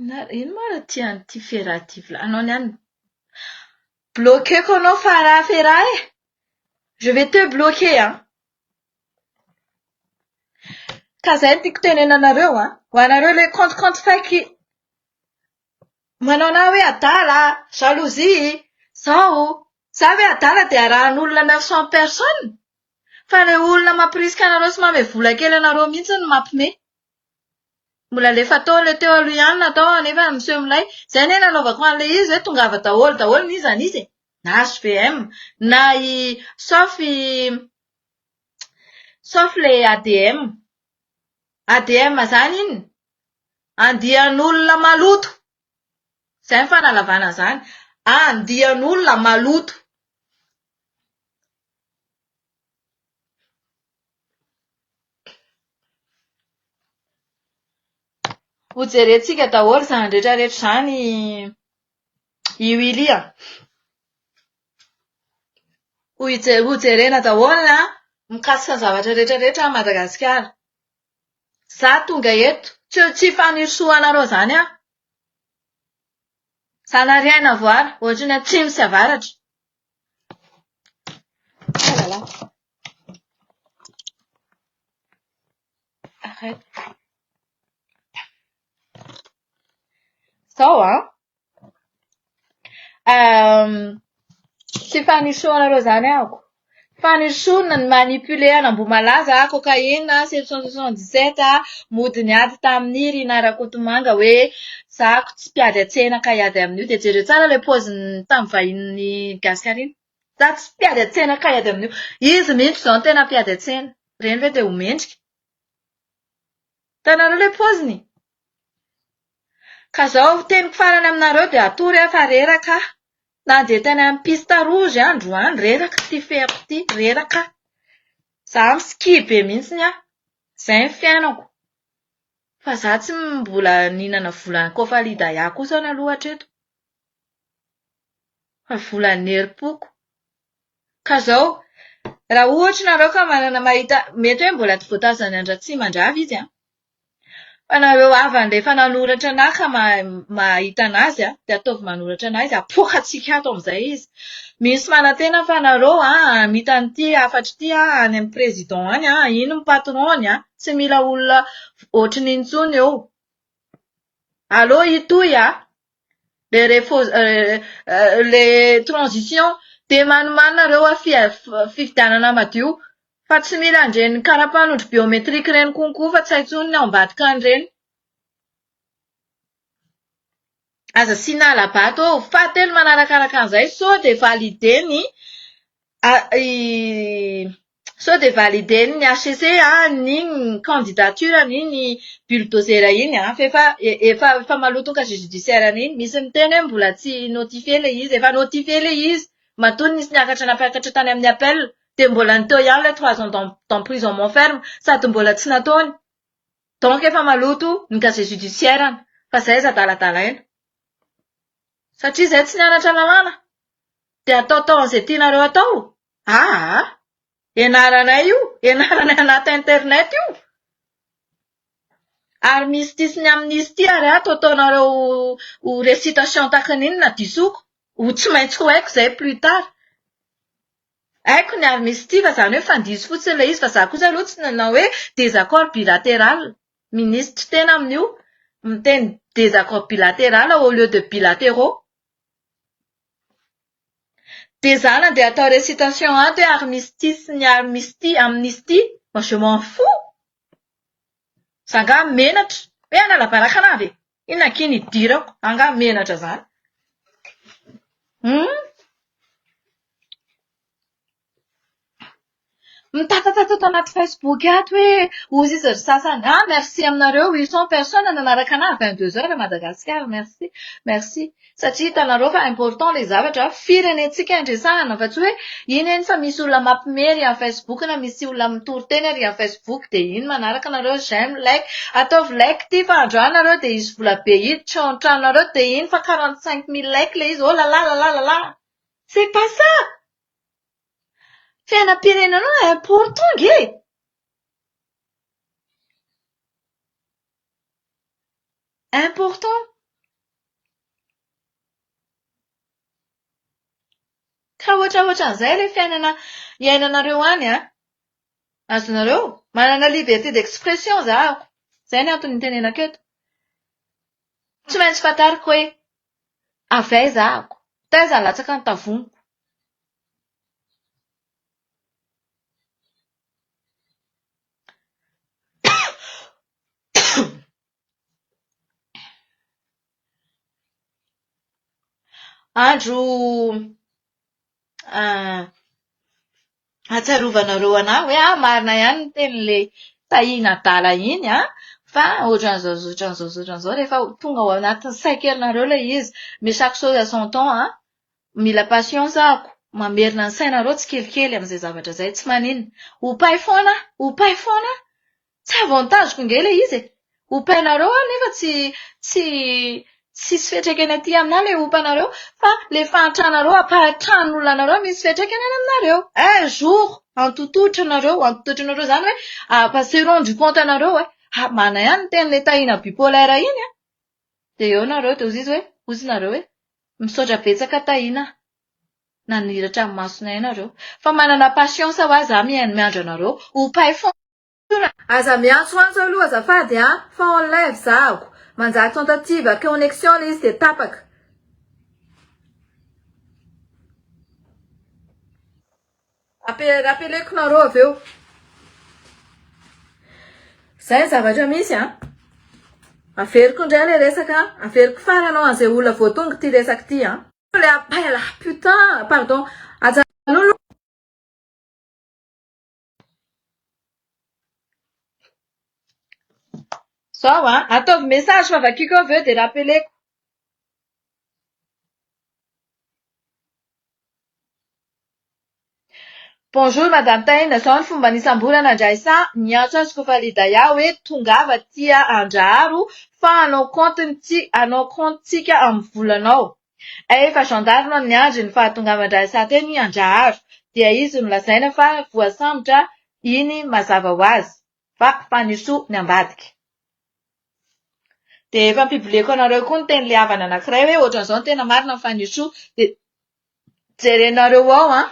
Ino moa raha tian'ity Fera ty vla- anao niany. Bloquer-ko anao Farah Fera e! Je vais te bloquer an! Ka zay no tiako tenenana anareo an! Ho anareo le compte compte fake manao anah hoe adala, jalousie, zao, za ve adala dia arahan'olona 900 personnes? Fa le olona mampirisika anareo sy manome vola kely anareo mihitsy no mampime. Mbola alefa tao ilay teo aloha ihany natao anefa miseho milay. Izay anie nanaovako an'ilay izy hoe tongava daholo daholo n'iza n'iza e. Na HVM na i sauf i sauf ilay ADM. ADM izany inona? Andian'olona maloto. Izay ny fanalavana an'izany. Andian'olona maloto. Hojerentsika daholo izany rehetra rehetra izany i Willy a. Hojerena daholo mikasika ny zavatra rehetra rehetra any Madagasikara. Za tonga eto, tsy fanirisoa anareo izany aho. Zanariaina voara, ohatry ny atsimo sy avaratra. Arrête. Zao an, tsy fanirisoa anareo izany aho. Fanirisoana ny manipuler an'Ambohimalaza, cocaïne, 777, mody niady tamin'i Rinah Rakotomanga hoe zako tsy mpiady an-tsena ka hiady amin'io. Dia jereo tsara ilay paoziny tamin'ny vahinin'i Gasikara iny. Za tsy mpiady an-tsena ka hiady amin'io. Izy mihitsy izao no tena mpiady an-tsena. Ireny ve dia ho mendrika? Hitanareo ilay paoziny? Ka izao teniko farany aminareo dia hatory aho fa reraka aho. Nandeha tany amin'ny piste rouge aho androany, reraka ity feako ity, reraka aho. Izaho mi-ski be mihitsy aho. Izay ny fiainako. Fa izaho tsy mbola nihinana volan'i Kofalidaya kosa aloha hatreto. Fa volan'ny herim-poko. Ka izao, raha ohatra nareo ka manana mahita, mety hoe mbola tsy voatazan'i Andry Ratsimandrava izy an! Fa nareo havany rehefa nanoratra an'ahy ka mahita an'azy an, dia ataovy manoratra an'ahy izy, apoakantsika ato amin'izay izy. Misy manantena fa nareo an, hamita an'ity hafatra ity an, any amin'ny président any an, iny ny patron-ny an, tsy mila olona ohatran'iny intsony eo. Aleo hitohy an! Le le transition dia manimanina ireo fifidianana madio fa tsy mila an'ireny karapanondro biométrique ireny konko fa tsy hay intsony ny ao ambadika an'ireny. Aza asiana hala-bato eo. Fahatelo manarakaraka an'izay sao dia valider ny Sao dia valider-n'ny HCC ny candidature-n'iny bulldozer iny an, fa efa efa efa maloto ny casier judiciaire-ny iny. Misy miteny hoe mbola tsy notifier ilay izy. Efa notifier ilay izy. Matoa nisy niakatra nampiakatra tany amin'ny appel dia mbola ny teo ihany ilay trois ans d'emprisonnement ferme sady mbola tsy nataony. Donc efa maloto ny casier judiciaire-ny fa izay aza adaladalaina. Satria izay tsy nianatra lalàna dia ataotao an'izay tianareo atao. Aa! Ianaranay io, ianaranay anaty internet io. Armistice ny amnistie ary ato ataonareo ho récitation tahaka ny inona disoko? Ho tsy maintsy ho haiko izay plus tard. Haiko ny armistie fa izany hoe fandiso fotsiny ilay izy fa za kosa aloha tsy nanao hoe désaccord bilatéral. Minisitry tena amin'io miteny désaccord bilatéral au lieu de bilatéraux. Dia za nandeha atao récitation ato hoe armistice ny armistie, amnistie, moi je m'en fous! Za angaha menatra? Hoe hanala baraka anah ve? Inona akia ny idirako? Angaha menatra zany? Hum! Mitatatata ato anaty Facebook ato hoe hozy izy ry sasany. Ah merci aminareo 800 personnes nanaraka anah 22 heures Madagascar merci merci satria hitanareo fa important ilay zavatra firenentsika no resahana fa tsy hoe iny eny fa misy olona mampime ery amin'ny Facebook na misy olona mitory teny ery amin'ny Facebook dia iny manaraka nareo j'aime like ataovy like ity fa androany nareo dia hisy vola be hiditra ao an-tranonareo dia iny fa 45000 like ilay izy oh la la la la la c'est pas ça Fiainam-pirenena important ange e! Important! Ka ohatraohatran'izay ilay fiainana iainanareo any an! Azonareo? Manana liberté d'expression izaho. Izay ny antony itenenako eto. Tsy maintsy fantariko hoe avy aiza aho, taiza latsaka ny tavoniko. Andro ahatsiarovanareo an'ahy hoe ah marina ihany ny tenin'ilay Tahiana adala iny an! Fa ohatran'izao sy ohatran'izao sy ohatran'izao rehefa tonga ao anatin'ny sain-kelinareo ilay izy. Mais chaque chose à son temps an! Mila patience ako mamerina ny sainareo tsikelikely amin'izay zavatra izay. Tsy maninona. Hopay foana aho! Hopay foana aho! Tsy avantage-ko ange ilay izy e! Hopainareo aho nefa tsy tsy tsisy fiantraikany aty aminà ilay ompanareo fa ilay fahantranareo ampahantran'olona anareo misy fiantraikany any aminareo. Un jour antototra nareo, antototra nareo izany hoe apa se rendu compte anareo hoe ha mana ihany ny tenin'ilay Tahina bipolaire iny an! Dia eo nareo dia hozy izy hoe, hozy nareo hoe misaotra betsaka Tahina a! Naniratra ny masonay nareo. Fa manana patience hoa za mihaino miandry anareo. Hopay foana. Aza miantsoantso aloha azafady a! Fa en live zahako. Manjary tentative connexion le izy dia tapaka. Rappeleko nareo avy eo. Zay ny zavatra misy a! Averiko indray le resaka, averiko farany ho an'izay olona vao tonga ity resaka ity a! Le appel, putain, pardon, ajanony. Zao an, ataovy message fa vakiko eo avy eo dia rappeleko. Bonjour Madame Tahina, zao ny fomba nisamborana an-dRaissa, niantso azy Kofalidaya hoe tongava aty Andraharo fa hanao compte hanao compte tsika amin'ny volanao. Efa gendarme miandry ny fahatongavan-dRaissa teny Andraharo dia izy no lazaina fa voasambotra iny mazava ho azy fa Fanirisoa ny ambadika. Dia efa ampiboleko anareo koa ny teny le havana anankiray hoe ohatran'izao ny tena marina ny Fanirisoa dia jerenareo ao an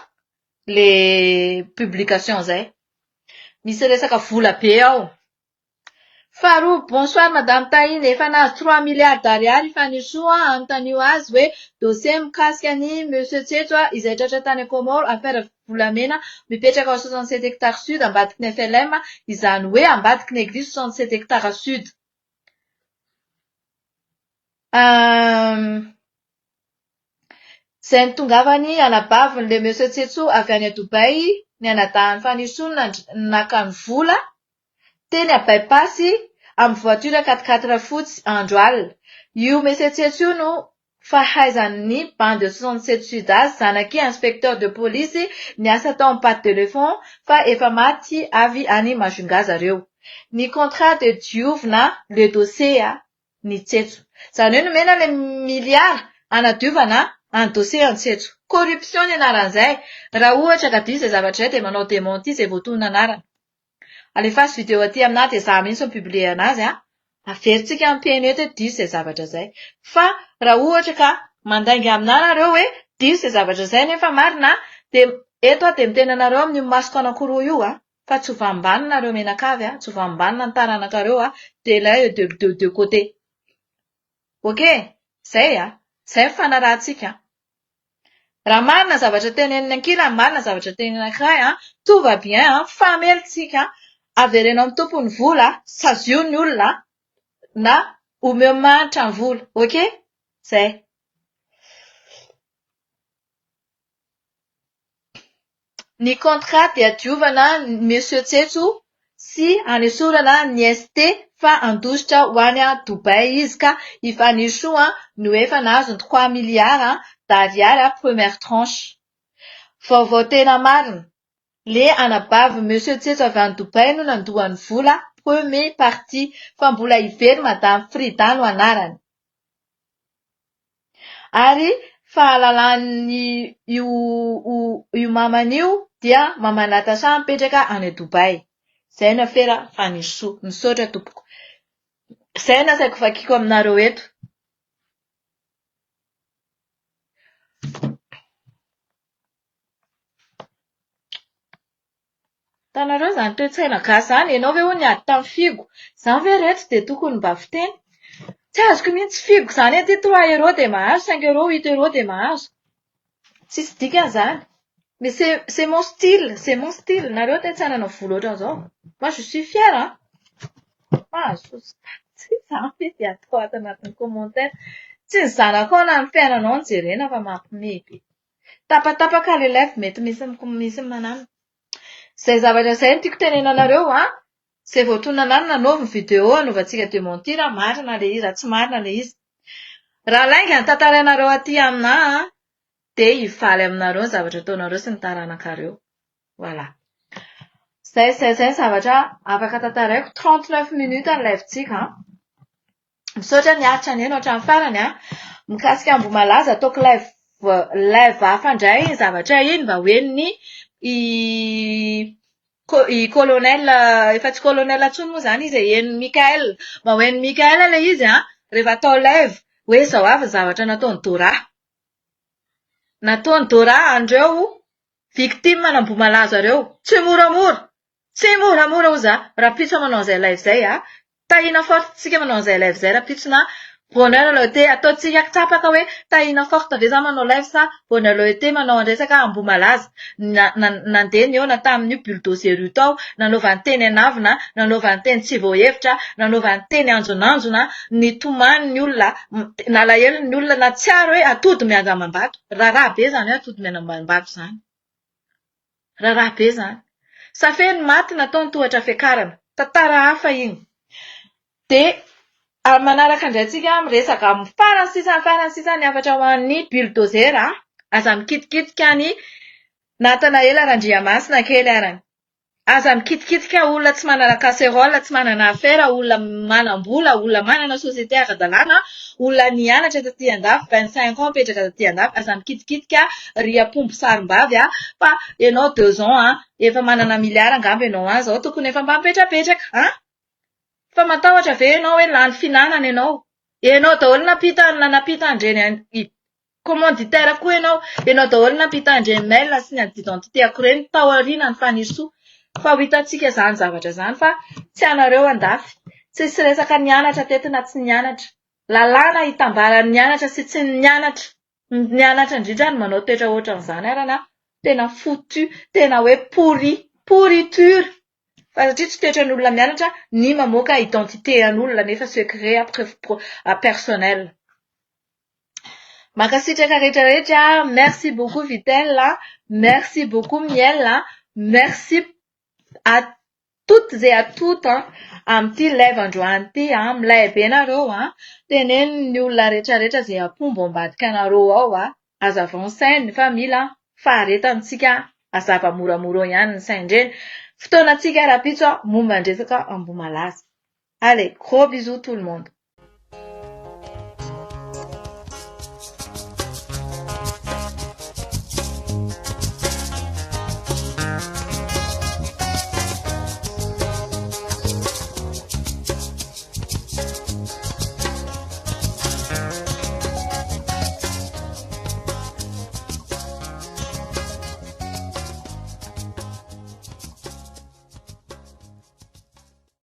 le publication zay. Misy resaka vola be ao. Faharoa, bonsoir madame Tahina, efa nahazo trois milliards d'ariary i Fanirisoa, anontanio azy hoe dossier mikasika an'i monsieur Tsetso izay tratra tany Comores, affaire volamena mipetraka ao 67 hectares sud ambadiky ny FLM, izany hoe ambadiky ny eglise 67 hectares sud. Izay nitongavany anabaviny le monsieur Tsetso avy any Dubaï, ny anadahin'i Fanirisoa no naka ny vola, Teny à By-pass amin'ny voiture quatre quatre fotsy andro alina. Io Mesetsetso io no fahaizan'ny bande de 67 sud azy, zanak'i inspecteur de police niasa tao amin'ny patte d'éléphant fa efa maty avy any Majunga zareo. Ny contrat de diovina le dossier ny tsetso. Izany hoe nomena ilay milliard hanadiovana ny dossier an'i tsetso. Corruption ny anaran'izay. Raha ohatra ka diso izay zavatra izay dia manao démenti izay voatonona anarana. Alefaso vidéo aty aminah dia za mihitsy no publier anazy an! Averintsika amin'ny PNE eto hoe diso izay zavatra izay. Fa raha ohatra ka mandainga aminah nareo hoe diso izay zavatra izay nefa marina dia eto aho dia miteny anareo amin'io masoko anankiroa io an! Fa tsy ho vanim-banona nareo mianakavy an! Tsy ho vanim-banona ny taranakareo an! De l'un et de de deux côtés. Ok? Zay an! Zay ny fanarahantsika an! Raha marina ny zavatra tenenin'ny ankilany, marina ny zavatra tenenin'ny anankiray an, tout va bien an, famely tsika, avereno amin'ny tompony ny vola, sazio ny olona na omeo mahantra ny vola, ok? Zay. Ny contrat dia diovana Monsieur Tsetso sy hanesorana ny ST fa handositra ho any Dubaï izy ka i Fanirisoa no efa nahazo ny trois milliards d'ariary première tranche. Vaovao tena marina, le anabavin'i Monsieur Tsetso avy any Dubaï no nandoa ny vola premier partie fa mbola hivery Madame Frida no anarany. Ary fahalalan'ny io io mamany io dia mama Natacha mipetraka any Dubaï. Zay ny afera Fanirisoa. Misaotra tompoko. Zay no asaiko vakiako aminareo eto. Hitanareo izany toe-tsaina gasy izany? Ianao ve hono niady tamin'ny figo? Izany ve ry reto dia tokony mba fiteny? Tsy azoko mihitsy figo izany aty trois euros dia mahazo, cinq euros, huit euros dia mahazo. Tsisy dikany izany. Mais c'est c'est mon style, c'est mon style. Nareo toe-tsaina hanao volo ohatran'izao. Moi je suis fière an! Mahazo tsy izany ve dia atao ato anatin'ny commentaire. Tsy ny zanakao na ny fiainanao no jerena fa mampihomehy be. Tapatapaka le live mety misy misy manano. Izay zavatra izay no tiako tenenana anareo an! Izay voatonona anarana anaovy ny vidéo anaovantsika démenti raha marina ilay izy, raha tsy marina ilay izy. Raha lainga ny tantarainareo aty aminà dia hivaly aminareo ny zavatra ataonareo sy ny taranakareo. Voilà. Izay izay izay ny zavatra afaka tantaraiko. 39 minutes ny live-tsika an. Misaotra niaritra nihaino hatramin'ny farany an. Mikasika Ambohimalaza ataoko live live hafa indray iny zavatra iny mba ho henon'ny i i colonel efa tsy colonel intsony moa izany izy e, henon'i Mickaël. Mba ho henon'i Mickaël ilay izy an, rehefa atao live hoe izao avy ny zavatra nataon'i Dora. Nataon'i Dora an'ireo victime an'Ambohimalaza ireo. Tsy moramora! Tsy moramora hoy za, rahampitso aho manao an'izay live izay a! Tahina forte tsika manao an'izay live izay rahampitso na Bonheur Loete ataontsika kitsapaka hoe Tahina forte ve za manao live sa Bonheur Loete manao resaka Ambohimalaza nandeha nihaona tamin'io bulldozer io tao nanaovany teny an'avona nanaovany teny tsy voahevitra nanaovany teny anjonanjona nitomany ny olona nalahelo ny olona nahatsiaro hoe atody miady amam-bato raharaha be izany hoe atody miady amam-bato izany. Raharaha be izany. Safé ny maty natao ny tohatra fiakarana. Tantara hafa iny. Dia amin'ny manaraka indray tsika miresaka amin'ny farany sisa ny farany sisa ny hafatra ho an'ny bulldozer a. Aza mikitikitika an'i Nathanaela Randriamasina kely arany. Aza mikitikitika olona tsy manana casserole, tsy manana affaire, olona manam-bola, olona manana société ara-dalàna, olona nianatra taty andafy, 25 ans mipetraka taty andafy. Aza mikitikitika ry ampombo sarim-bavy a, fa ianao 2 ans a, efa manana milliard angamba ianao any izao, tokony efa mba mipetrapetraka an! Fa matahotra ve ianao hoe lany fihinanana ianao? Ianao daholo nampita nampita an'ireny commanditaire koa ianao, ianao daholo nampita an'ireny mail sy ny identité-ako ireny tao aoriana ny Fanirisoa. Fa ho hitantsika izany zavatra izany fa tsy anareo andafy. Tsisy resaka nianatra teto na tsy nianatra. Lalàna hitambaran'ny nianatra sy tsy nianatra. Ny nianatra indrindra no manao toetra ohatran'izany ary an, tena foutu, tena hoe pourri, pourriture. Fa satria tsy toetran'olona mianatra ny mamoaka identité an'olona nefa secret personnel. Mankasitraka rehetra rehetra, merci beaucoup Vitel, merci beaucoup Miel, merci à toutes et à toutes amin'ity live androany ity, milay be nareo, teneno ny olona rehetra rehetra izay ampombo ambadika anareo ao, hazavao ny sainy fa mila faharetana tsika hazava moramora eo ihany ny sain-dreny. Fotoanantsika rahampitso momba ny resaka Ambohimalaza. Allez, gros bisous tout le monde.